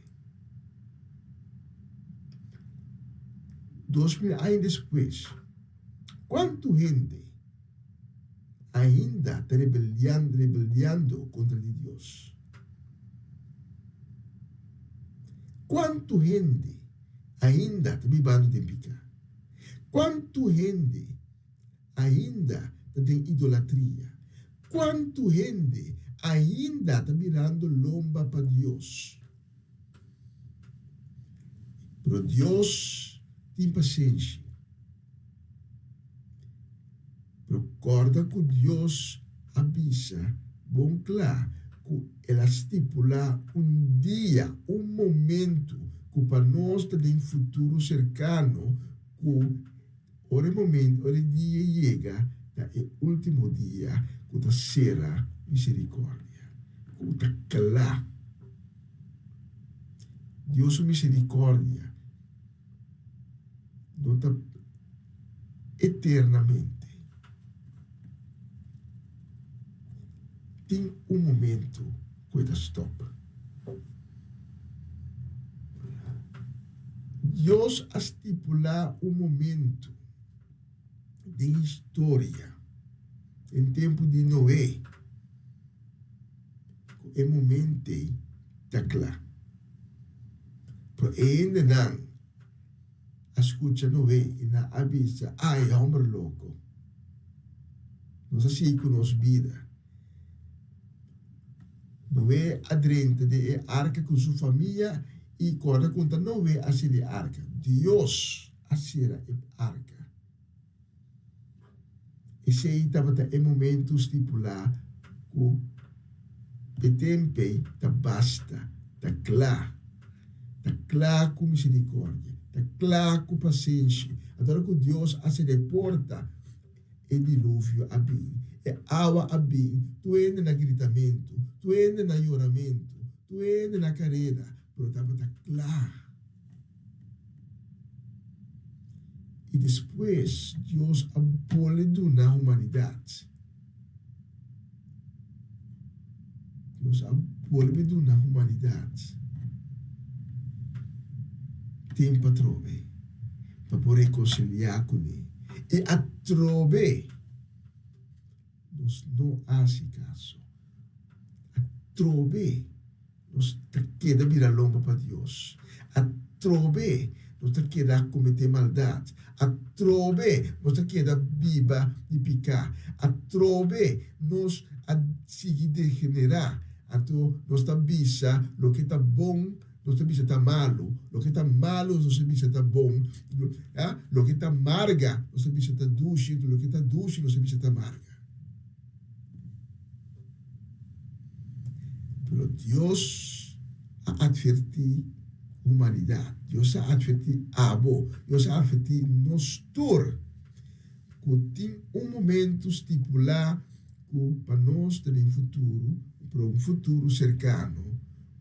2000 aña despues, kuantu hende ainda ta rebeldiando kontra di Dios? Kuantu hende ainda ta bibando den piká? Kuantu hende ainda ta den idolatria? Kuantu hende ainda ta birando lomba pa Dios? Pero Dios tin pasenshi. Pero kòrda ku Dios a bisa bon kla ku el a stipulá un dia, un momentu ku pa nos ta den futuro serkano ku ora e momento, ora e dia yega ta e último dia ku ta sera miserikòrdia, ku ta kla. Dios su miserikòrdia no ta eternamente. Tin un momento ku e ta stòp. Dios a stipulá un momento den historia, den tempu di Noé, ku e momento ei ta kla. Pero e hendenan a skucha Noé i nan a bisa, Ai, hòmber loko! Nos a sigui ku nos bida. Noé a drenta den e arka ku su famia i kòrda ku ta Noé a sera e arka, Dios a sera e arka. Esei tabata e momentu stipulá ku e temp'ei ta basta, ta kla. Ta kla ku miserikòrdia, ta kla ku pasenshi. Anto ora ku Dios a sera e porta, e diluvio a bin, e awa a bin, tur hende na gritamentu, tur hende na yoramentu, tur hende na kareda, pero tabata kla. I despues Dios a bolbe duna humanidat. Dios a bolbe duna humanidat tempu atrobe pa por rekonsiliá kuné. I atrobe nos no hasi kaso. Atrobe Nos ta keda bira lomba pa Dios. Atrobe nos ta keda kometé maldat. Atrobe nos ta keda biba di piká. Atrobe nos a sigui degenerá. Anto nos ta bisa loke ta bon, nos ta bisa ta malu. Loke ta malu, nos ta bisa ta bon. Loke ta marga, nos ta bisa ta dushi. Loke ta dushi, nos ta bisa ta marga. Pero Dios a advertí humanidat, Dios a advertí abo, Dios a advertí nos tur ku tin un momentu stipulá ku pa nos ta den futuro, pero un futuro serkano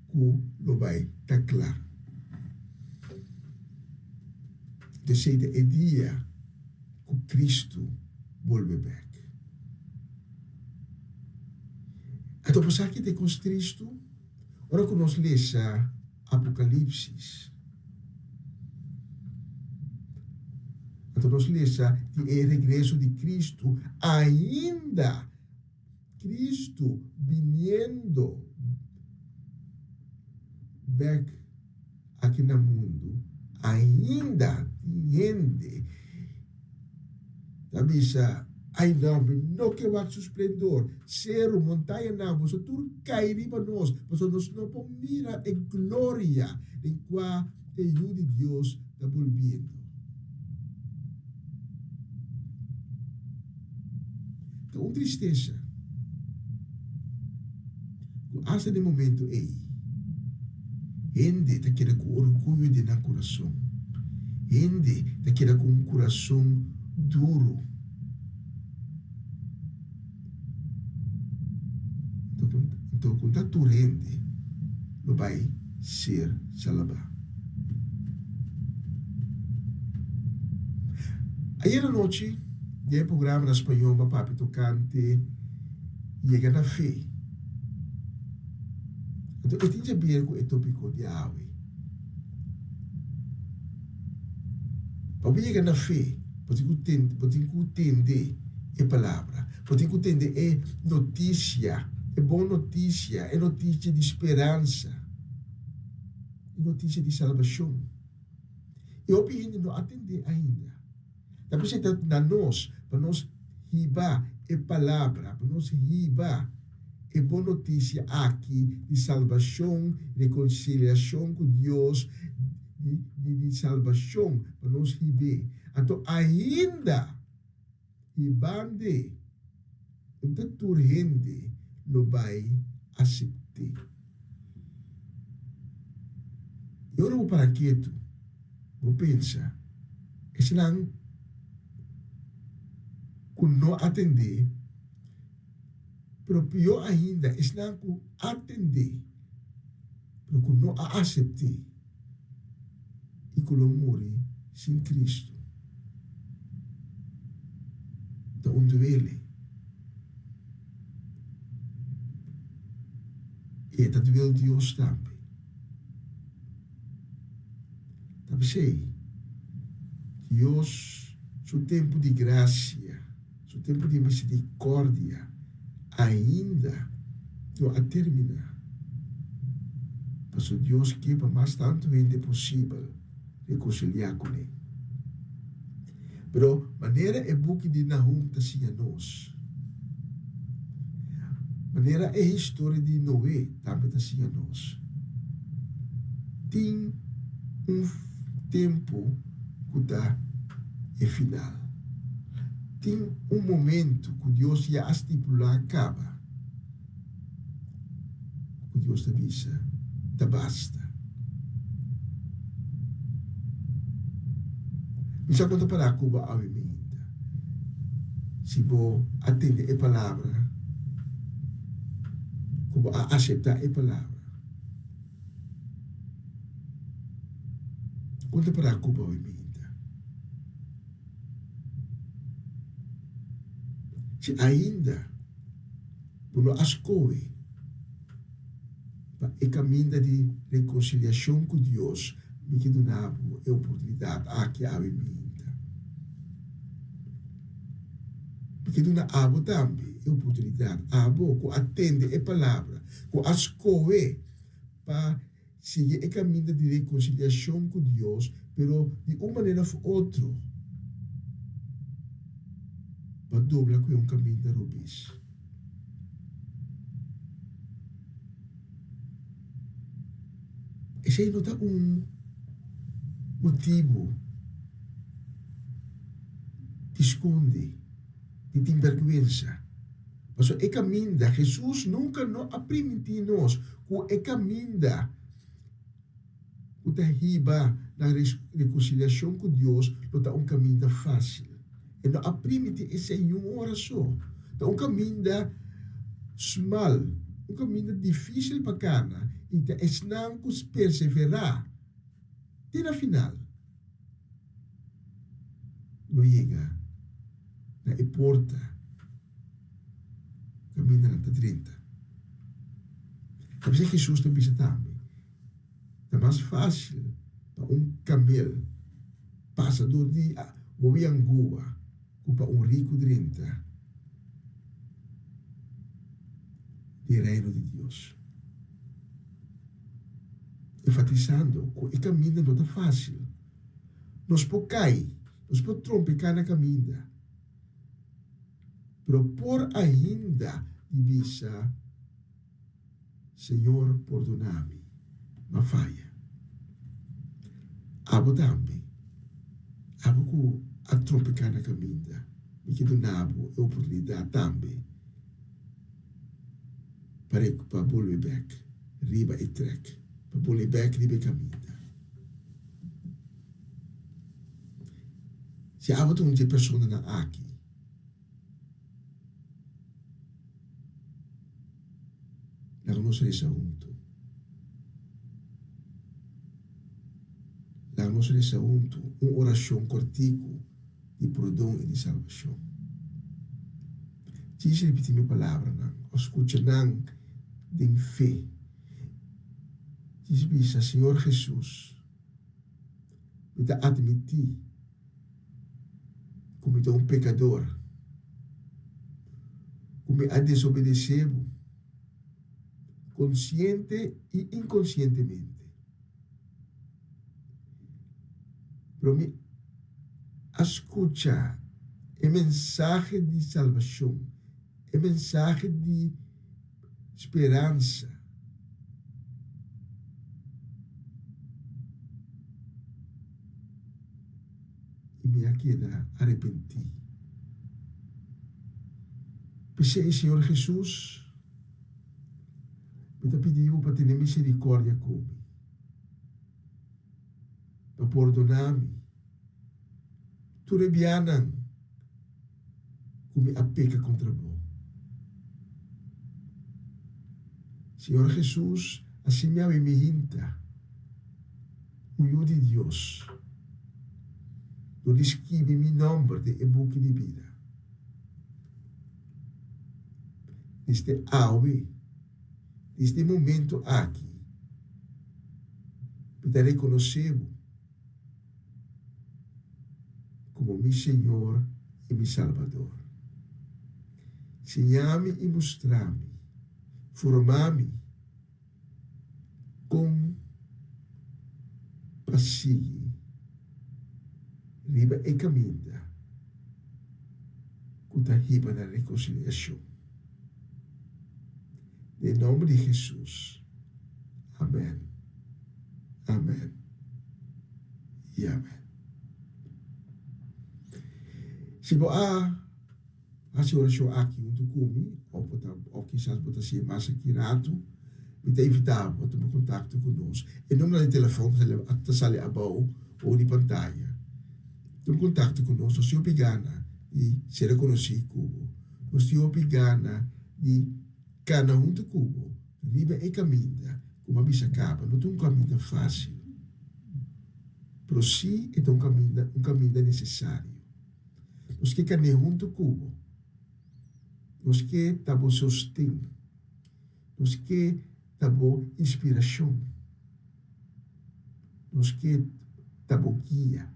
ku lo bai ta kla. Esei ta e dia ku Kristu bolbe bèk. Anto bo sa ki ta e kos tristu? Ora ku nos lesa Apokalipsis, anto nos lesa di e regreso di Kristu, ainda Kristu biniendo bèk aki na mundu, ainda tin hende ta bisa, Ai no, mi no ke wak su splendor. Seru, montañanan, boso tur kai riba nos, pasobra nos no por mira e gloria den kua e Yu di Dios ta bolbiendo. Ta un tristesa ku asta den momento ei. Hende ta keda ku orguyo den nan kurason. Hende ta keda ku un kurason duru. Anto ku ta tur hende lo bai ser salabá. Ayer anochi den e programa na spañó bo a papia tokante yega na fe. Anto e tin djaber ku e topiko di awe. Pa bo yega na fe, bo tin ku tende, bo tin ku tende e palabra, bo tin ku tende e notisia, e bon notisia, e notisia di speransa, e notisia di salbashon. I hopi hende no a tend'é ainda. Ta p'esei ta na nos pa nos hiba e palabra, pa nos hiba e bon notisia aki di salbashon, rekonsiliashon ku Dios, di di di salbashon, pa nos hib'é. Anto ainda hiband'é, no ta tur hende lo bai asept'é. I ora bo para ketu, bo pensa, Esnan ku no atendé, pero pió ainda esnan ku atendé pero ku no a asept'é i ku lo muri sin Kristu. Ta un duele. I e ta duel Dios tambe. Ta p'esei, Dios su tempu di grasia, su tempu di misericordia ainda no a terminá. Pasobra Dios ke pa mas tantu hende posibel rekonsiliá kuné. Pero manera e buki di Nahum ta siña nos, manera e historia di Noe tambe ta siña nos, tin un tempu ku ta e final. Tin un momentu ku Dios ya a stipulá kaba ku Dios ta bisa, Ta basta. Mi sa kon ta pará ku bo awe mainta. Si bo a tende e palabra, ku bo a aseptá e palabra. Kon ta pará ku bo awe mainta? Si ainda bo no a skohe pa e kaminda di rekonsiliashon ku Dios, mi ke duna bo e oportunidat aki awe minta. Mi ke duna abo tambe e oportunidat, abo ku a tende e palabra, ku a skohe pa sigui e kaminda di rekonsiliashon ku Dios, pero di un manera òf otro pa dobla ku e un kaminda robes. Esei no ta un motibu di skonde, di tin bèrgwensa. Pasobra e kaminda, Hesus nunka no a primintí nos ku e kaminda ku ta hiba na rekonsiliashon ku Dios lo ta un kaminda fásil. E no a primintí esei niun ora so. Ta un kaminda smal, un kaminda difísil pa kana, i ta esnan ku perseverá te na final lo yega na e porta kaminda nan ta drenta. Ta p'esei Hesus ta bisa tambe, Ta mas fásil pa un kamel pasa dor di hopi angua ku pa un riku drenta den Reino di Dios. Enfatisando ku e kaminda no ta fásil. Nos por kai, nos por trompeká na kaminda. Pero por ainda di bisa, Señor pordona mi, m'a faya. Abo tambe, abo ku a trompeka na kaminda, mi ke duna bo e oportunidat tambe pa pa bolbe bek riba e trek. Pa pone bek riba e kaminda. Si abo ta un dje personanan aki, laga nos resa huntu. Laga nos resa huntu un orashon kòrtiku di pordon i di salbashon. Djis ripití mi palabranan òf skucha nan den fe. Djis bisa, Señor Hesus, mi ta atmití ku mi ta un pekador, ku mi a desobedesé bo, konsiente i inkonsientemente. Pero mi a skucha e mensahe di salbashon, e mensahe di speransa. I mi a keda arepentí. P'esei, Señor Hesus, mi ta pidi bo pa tene miserikòrdia ku mi, pa pordoná mi tur e bianan ku mi a peka kontra bo. Señor Hesus a siña mi mi hinta un yu di Dios dor di skibi mi nòmber den e buki di bida. Desde awe, desde e momento aki, mi ta rekonosé bo komo mi Señor i mi Salbador. Siña mi i mustra mi, forma mi kon pa sigui riba e kaminda ku ta hiba na rekonsiliashon. Den nòmber di Hesus, amèn, amèn i amèn. Si bo a hasi orashon aki huntu ku mi, òf bo ta, òf kisas bo ta hasié mas aki ratu, mi ta invitá bo pa tuma kontakto ku nos. E numero di telefòn ta sali abou bou di pantaya. Tuma kontakto ku nos, nos tin hopi gana di ser konosí ku bo. Nos tin hopi gana di kana huntu ku bo riba e kaminda ku mi a bisa kaba. No ta un kaminda fásil, pero sí e ta un kaminda, un kaminda nesesario. Nos ke kan'é huntu ku bo. Nos ke ta bo sosten. Nos ke ta bo inspirashon. Nos ke ta bo guia.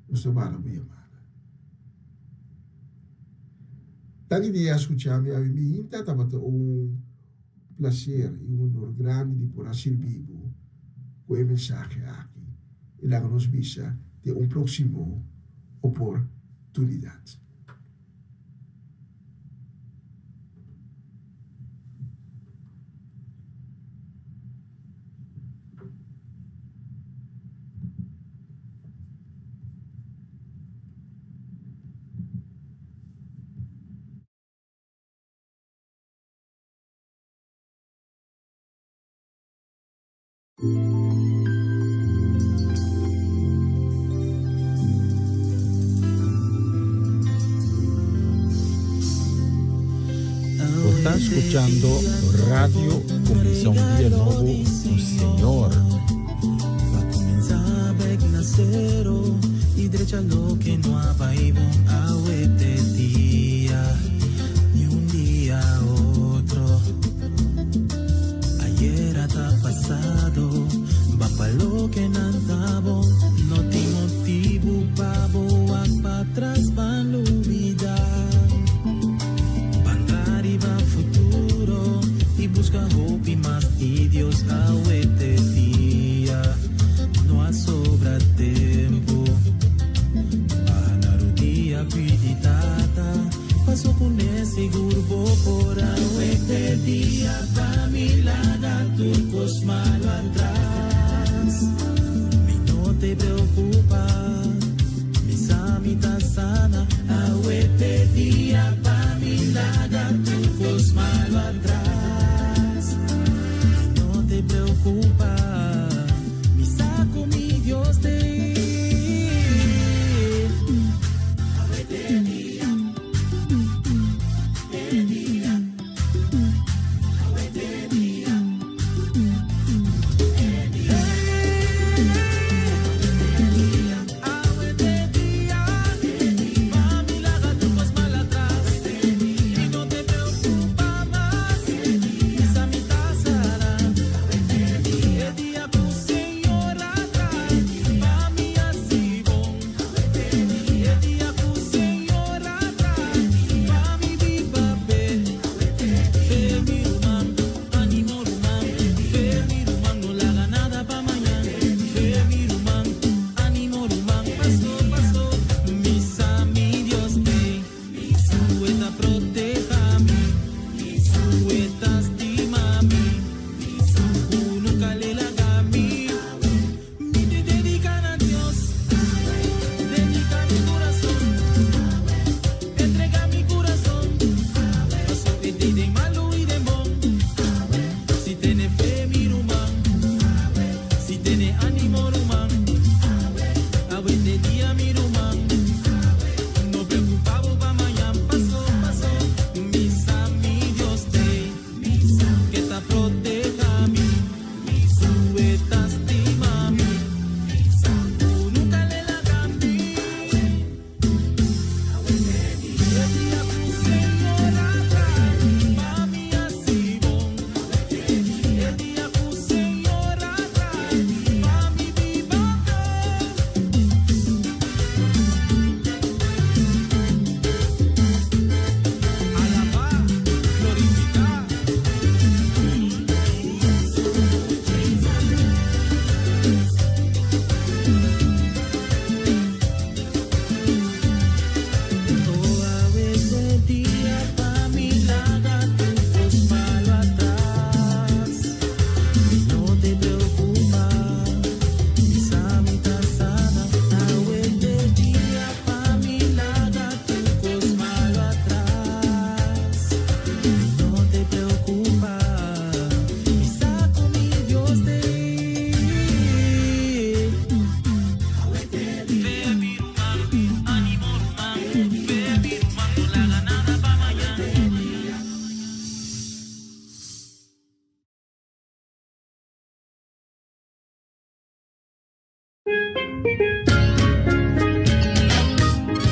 Nos ta warda bo yamada. Tanki di a skucha mi awe mi hinta tabata un plaser i un honor grandi di por a sirbi bo ku e mensahe aki i laga nos bisa den un próksimo oportunidat. Bo ta scuchando Radio Cuminsa un Dia Nobo cu Señor. Pa cuminsa bek na cero y drecha loke no a bay bon awe te dia ni un dia otro. Ayera ta pasado, ban pa loke nan ta bon. No tin motibu pa bo wak patras, ban lubida. Ban tra riba futuro y busca hopi mas di Dios awe te dia. No a sobra tempo. Baha na rudia pidi tata. Paso ku ne sigur bo por awe te dia pa mi laga tur kos malo atras. Mi no te preokupa, mi sa mi ta sana. Awe te dia pa mi laga tur kos malo atras.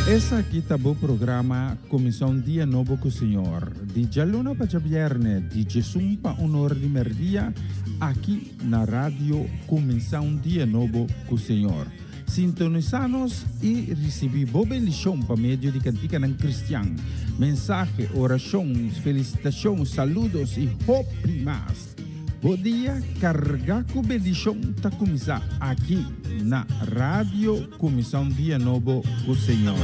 Esaki ta bo programa Kuminsá un Dia Nobo ku Señor, di djaluna pa djabièrnè, di djesun pa un or di mèrdia, aki na Radio Kuminsá un Dia Nobo ku Señor. Sintonisá nos i risibí bo bendishon pa medio di kantikanan kristian, mensahe, orashon, felisitashon, saludos i hopi mas. Bo dia kargá ku bendishon ta kuminsá aki na Radio Kuminsá un Dia Nobo ku Señor.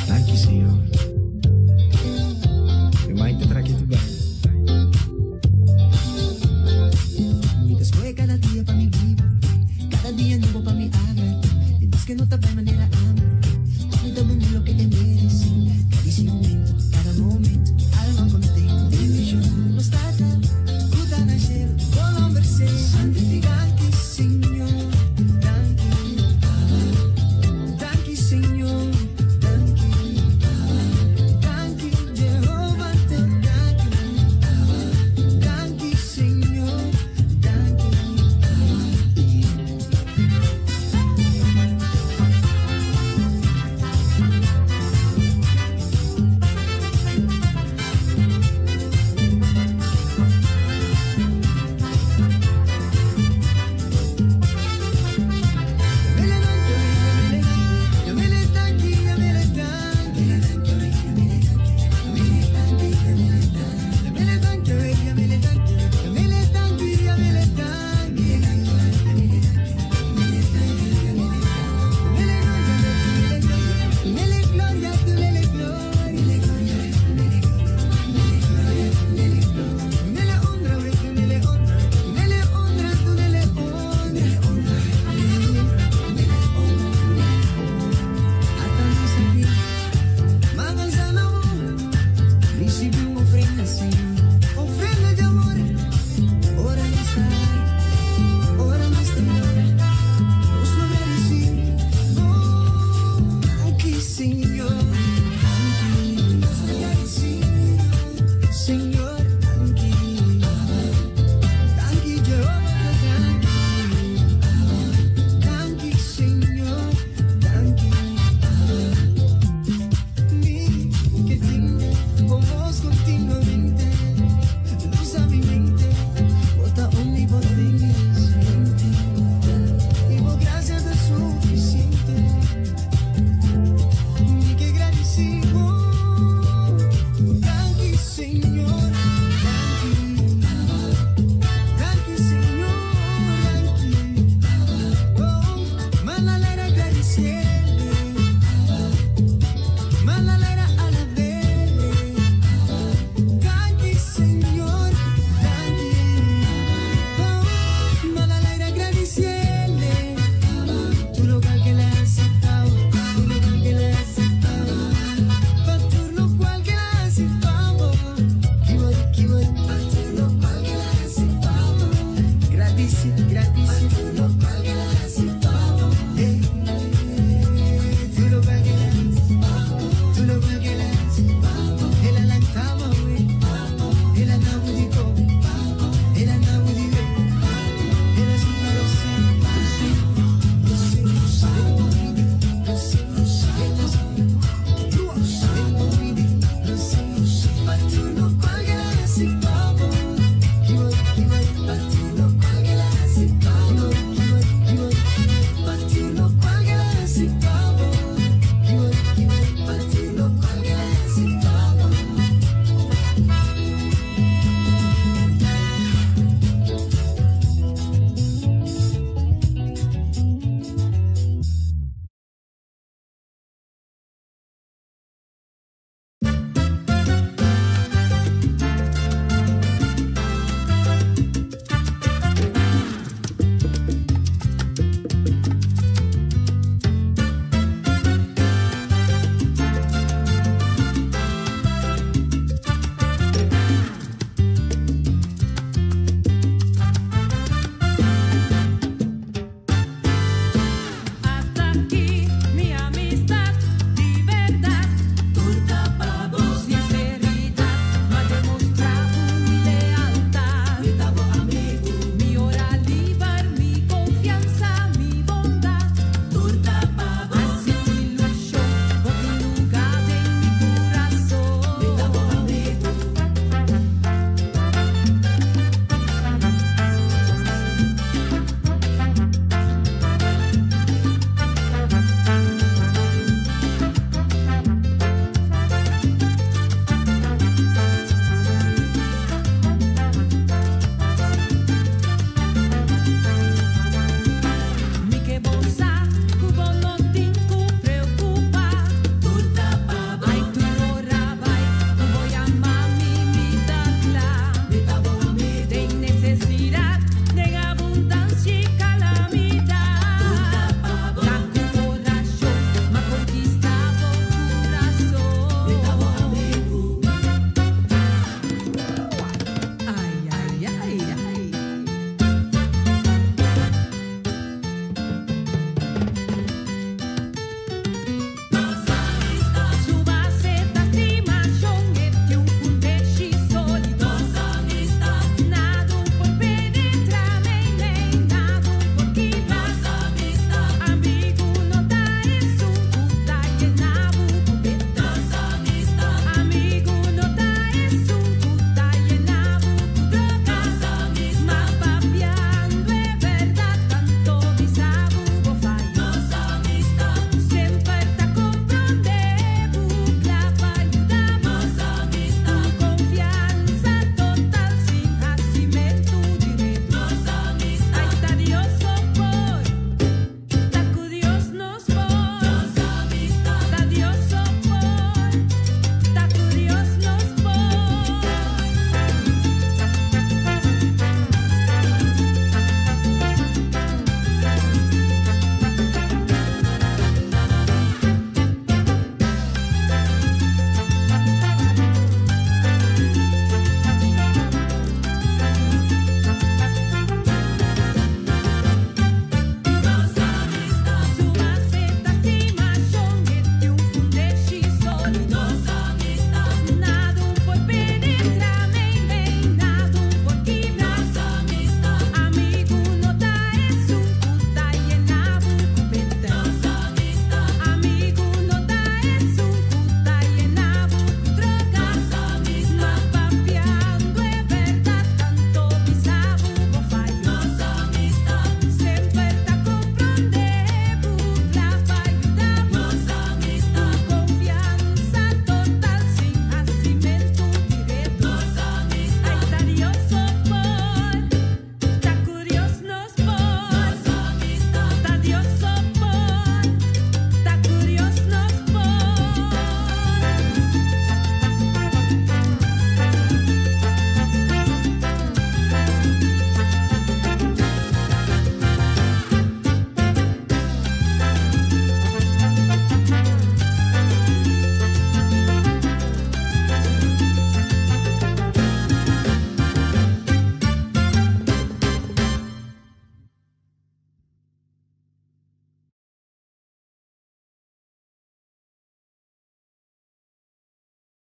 Danki Señor. Mi mai ta traki tu bai. Mi ta scoge cada dia pa mi biba, cada dia nobo pa mi agrada. Di nos que no ta bai manera ami, pa mi ta duna loke e merece. Cada momento, cada momento, alma contento. Nos Tata, cu ta na cielo, bo nomber sea santifica. Danki Señor, danki Abba. Danki Señor, danki Abba. Danki Jehovah, te danki Abba. Danki Señor, danki Abba.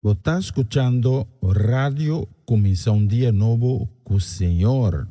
Bo ta skuchando Radio Kuminsá un Dia Nobo ku Señor.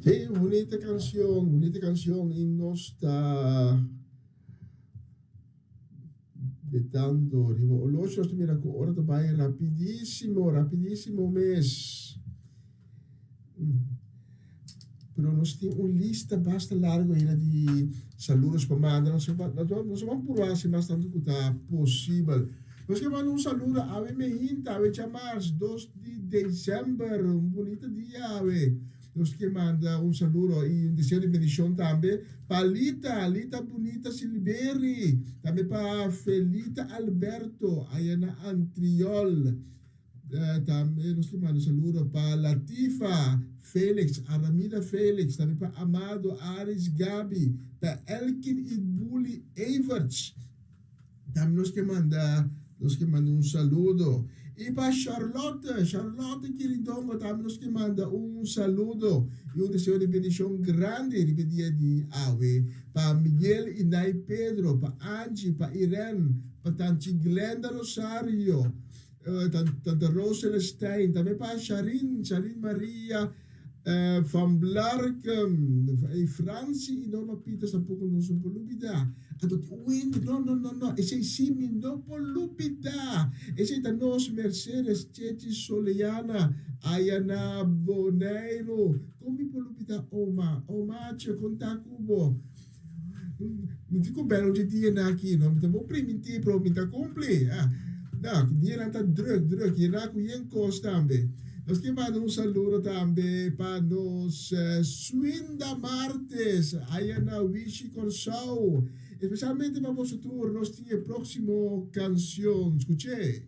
Hey, bunita canción, bunita canción y nos ta betando riba oloshi. Nos ta mira cu ora ta bay rapidísimo, rapidísimo mes. Pero nos tin un lista basta largo ainda di saludos pa manda. Nos nos ban purba hasi mas tanto cu ta posibel. Nos ke manda un saludo awe mehinta, awe djamars, dos di december, un bunita dia awe. Nos ke manda un saludo y un deseo di bendicion tambe pa Lita, Lita Bunita Silveri, tambe pa Felita Alberto aya na Antriol. Tambe nos ke manda saludo pa Latifa Felix, Aramida Felix, tambe pa Amado Aris Gabi, pa Elkin y Bully Everts. Tambe nos ke manda nos ke manda un saludo. Y pa Charlotte, Charlotte Kiridongo, tambe nos ke manda un saludo y un deseo di bendicion grandi riba e dia di awe. Pa Miguel y Nay Pedro, pa Angie, pa Irene, pa Tanchi Glenda Rosario, Tante Rose Celestijn, tambe pa Sharin, Sharin Maria van Blarkum, y Franci y Norma Pieters tampoco nos no por lubida. Anto tin Wendy, no, no, no, no, esey si mi no por lubida. Esey ta nos Mercedes Chechi Soleana, aya na Boneiru. Con mi por lubida oma? Omaatje, con ta cu bo? Mi tin ku bel un dia na aki, no? Mi ta bo primintí, pero mi ta kumpli. Ah, no, dianan ta druk, druk, yená ku yen kos tambe. Nos ke manda un saludo tambe pa nos Swinda Martes, aya na Wishi Kòrsou. Espesialmente pa boso tur, nos tin e próksimo kanshon. Skuch'é.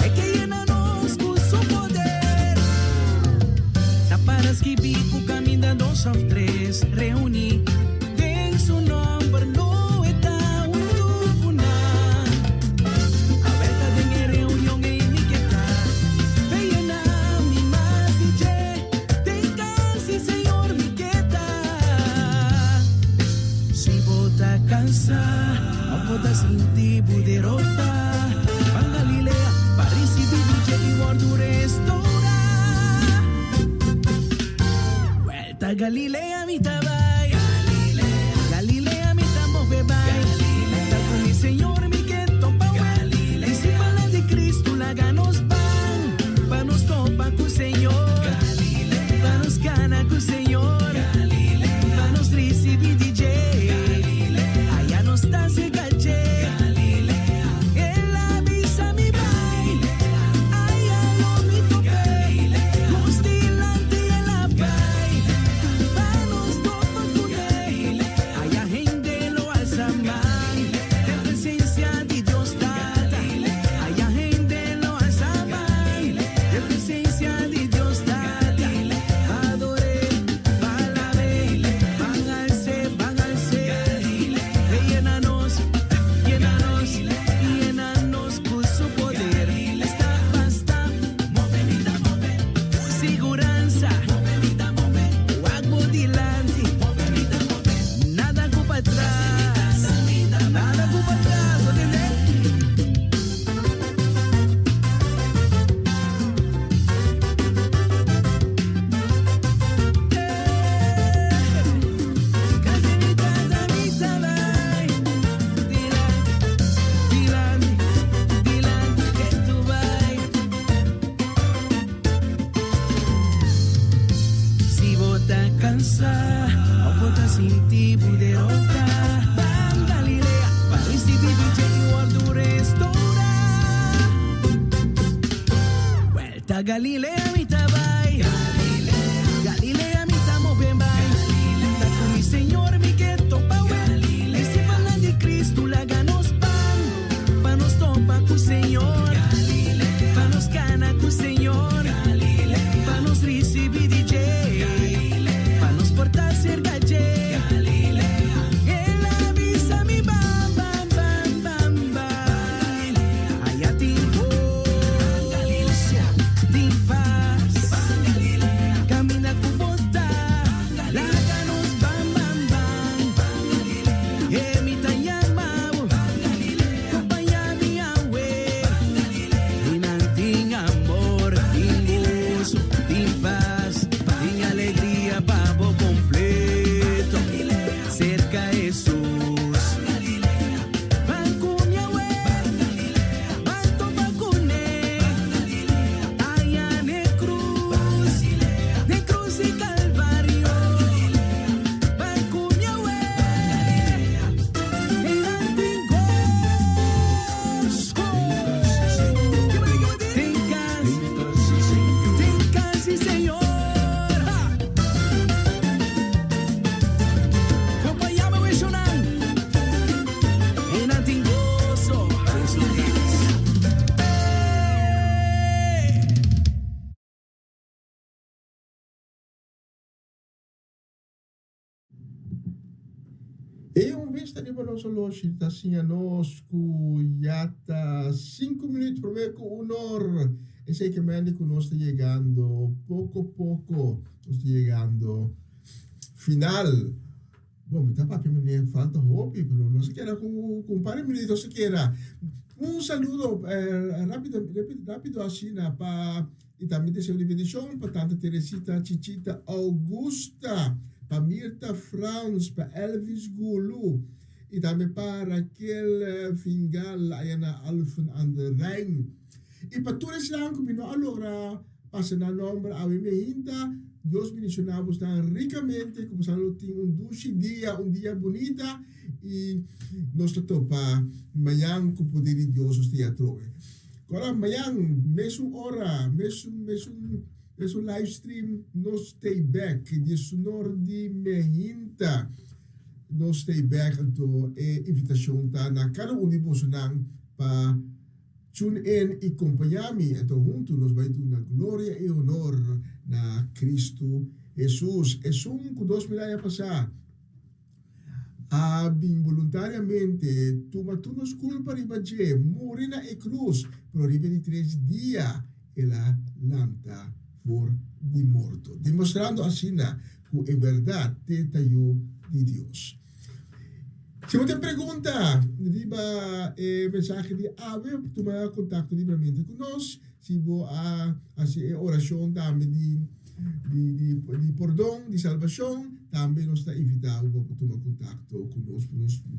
E ke yena nos ku su poder. Ta para skibí ku kaminda dos òf tres reuní den su nòmber lo e ta huntu ku nan. Awel ta den e reunion ei mi ke ta pe yena mi mas di dje den kas di Señor mi ke ta. Si bo ta kansá òf bo ta sinti bo derotá. Ban Galilea pa ricibi dje y wordo restaura. Vuelta Galilea mi ta bay. Galilea mi ta move bay. Ta cu mi Señor mi ke topa wel. Discipelnan di Cristo laga nos ban. Pa nos topa cu Señor. Pa nos cana cu Señor. Pa nos ricibi di dje. Aya nos ta cerca dje. El a bisa mi bai, aya lo mi tope. Nos dilanti el a bai, pa nos topa kuné. Aya hende lo alsa man, den presencia di Dios Tata. Aya hende lo alsa man, den presencia di Dios Tata. Pa ador'é, pa alab'é, ban als'é, ban als'é. Yena nos, yena nos, yena nos cu su poder. Esta basta, move mi ta move. Siguransa, move mi ta move. Wak bo dilanti, move mi ta move. Nada cu pa atras, nada cu pa atras, bo tende? Si bo ta cansa of bo ta sinti bo derota, ban Galilea pa ricibi DJ y wordo restaura. Ta Galilea mi ta bai, Galilea mi ta move bai. Ta ku mi Señor mi ke topa wel. Disipelnan di Cristo laga nos pan, pa nos topa ku Señor, pa nos kana ku Señor. E un bista riba nos oloshi ta siña nos ku ya ta sinku minüt promé ku un or. Esei ke mende ku nos ta yegando poko poko, nos ta yegando final. Bon, mi ta papia meneer, falta hopi, pero nos a keda ku un par di minüt nos a keda. Un saludo rápido, rápido asina pa Y tambe deseo di bendicion pa Tanta Teresita Chichita Augusta, pa Mirta Frans, pa Elvis Gulu y tambe pa Raquel Fingal aya na Alphen aan de Rijn. Y pa tur esnan cu mi no a logra pasa nan nomber awe mi hinta, Dios bendiciona bosnan ricamente, cu bosnan lo tin un dushi dia, un dia bunita y nos ta topa mañan cu poder di Dios nos ta ya atrobe. Kora mañan mesun ora, mesun mesun mesun live stream nos stay back di esunor di mehinta nos stay back anto e invitacion ta na cada un di bosonan pa tune in y compaña mi anto hunto nos bay duna gloria y honor na Cristo Jesus esun cu 2000 aña pasa A bin boluntariamente tuma tur nos kulpa riba dje, muri na e krus, pero riba di tres dia el a lanta for di morto, demostrando asina ku en bèrdat te ta Yu di Dios. Si bo tin pregunta riba e mensahe di awe, tuma kontakto libramente ku nos. Si bo a hasi e orashon tambe di di pordon, di salbashon, tambe nos ta invitá bo pa bo tuma kontakto ku nos,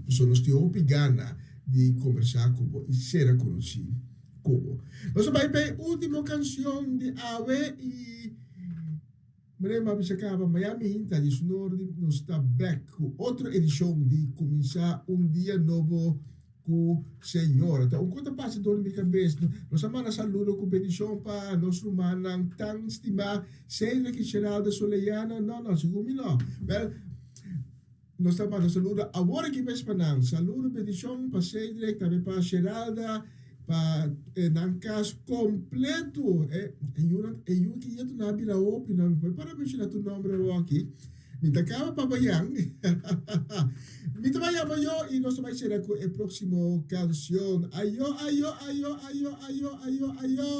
pasobra nos tin hopi gana di kombersá ku bo i sera konosí ku bo. Nos a bai pa e último kanshon di awe i manera mi a bisa kaba, Miami Hinta di su nor nos ta bèk ku otro edishon di Kuminsá un Dia Nobo Ku Señor. Ta un kos ta pasa dor di mi kabes. Nos a manda saludo ku bendishon pa nos rumannan tan stimá Cedric i Geralda Soleyana. No, no, segun mi no. Bèl, nos ta manda saludo awor aki mes pa nan. Saludo, bendishon pa Cedric, tambe pa Geralda, pa nan kas kompleto. E yunan, e yu ki yetu nan a bira hopi. No mi por para menshoná tur nòmber awor aki. Mi ta kaba pa bayan. Mi ta bai yama yo y nos ta bai cera cu e proximo cancion. Ayo, ayo, ayo, ayo, ayo, ayo, ayo.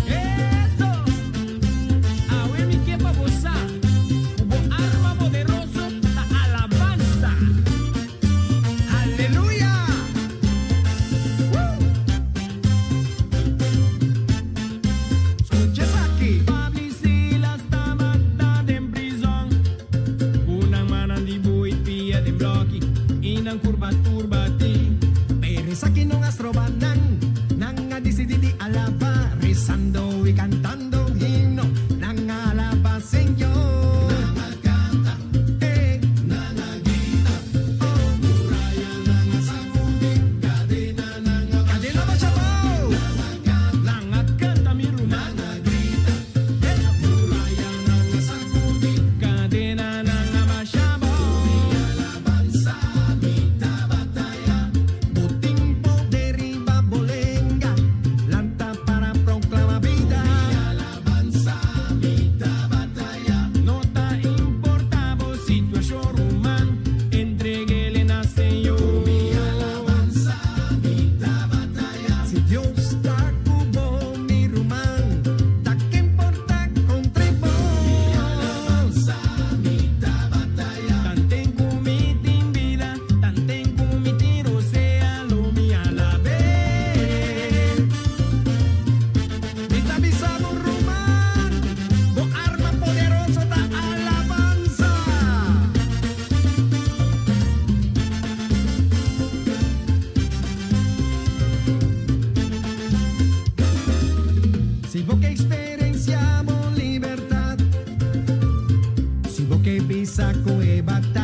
Eso! Awe mi ke pa bo sa ku bo arma poderoso ta alabansa. Aleluya! Woo! Skucha esaki! Pablo i Silas tabata den prizòn, ku nan mannan di bui pia den blòki i nan kurba tur batí. Pero esaki no a stroba nan, nan a disidí di alabá, rezando i kantando un himno, nan a alabá Señor. Nan a kanta, eh, nan a grita, oh. Murayanan a sakudí, kadenanan a basha abou. Nan a kanta, Nan a kanta, mi ruman. Nan a grita, eh, murayanan a sakudí, Kadenanan a basha abou. Ku mi alabansa mi ta bataya. Bo tin poder riba bo lenga, lanta para proclama bida. Ku mi alabansa mi ta bataya. No ta importa bo situacion ruman, entreguele na Señor. Ku mi alabansa mi ta bataya. Si Dios ta ku bo mi ruman, ta ken por ta kontra bo? Ku mi alabansa mi ta bataya. Tanten ku mi tin bida, tanten ku mi tin rosea, lo mi alab'é. Mi ta bisa bo ruman, bo arma poderoso ta alabansa. Si bo ke experencia bo libertad, si bo ke bisa cu e bataya.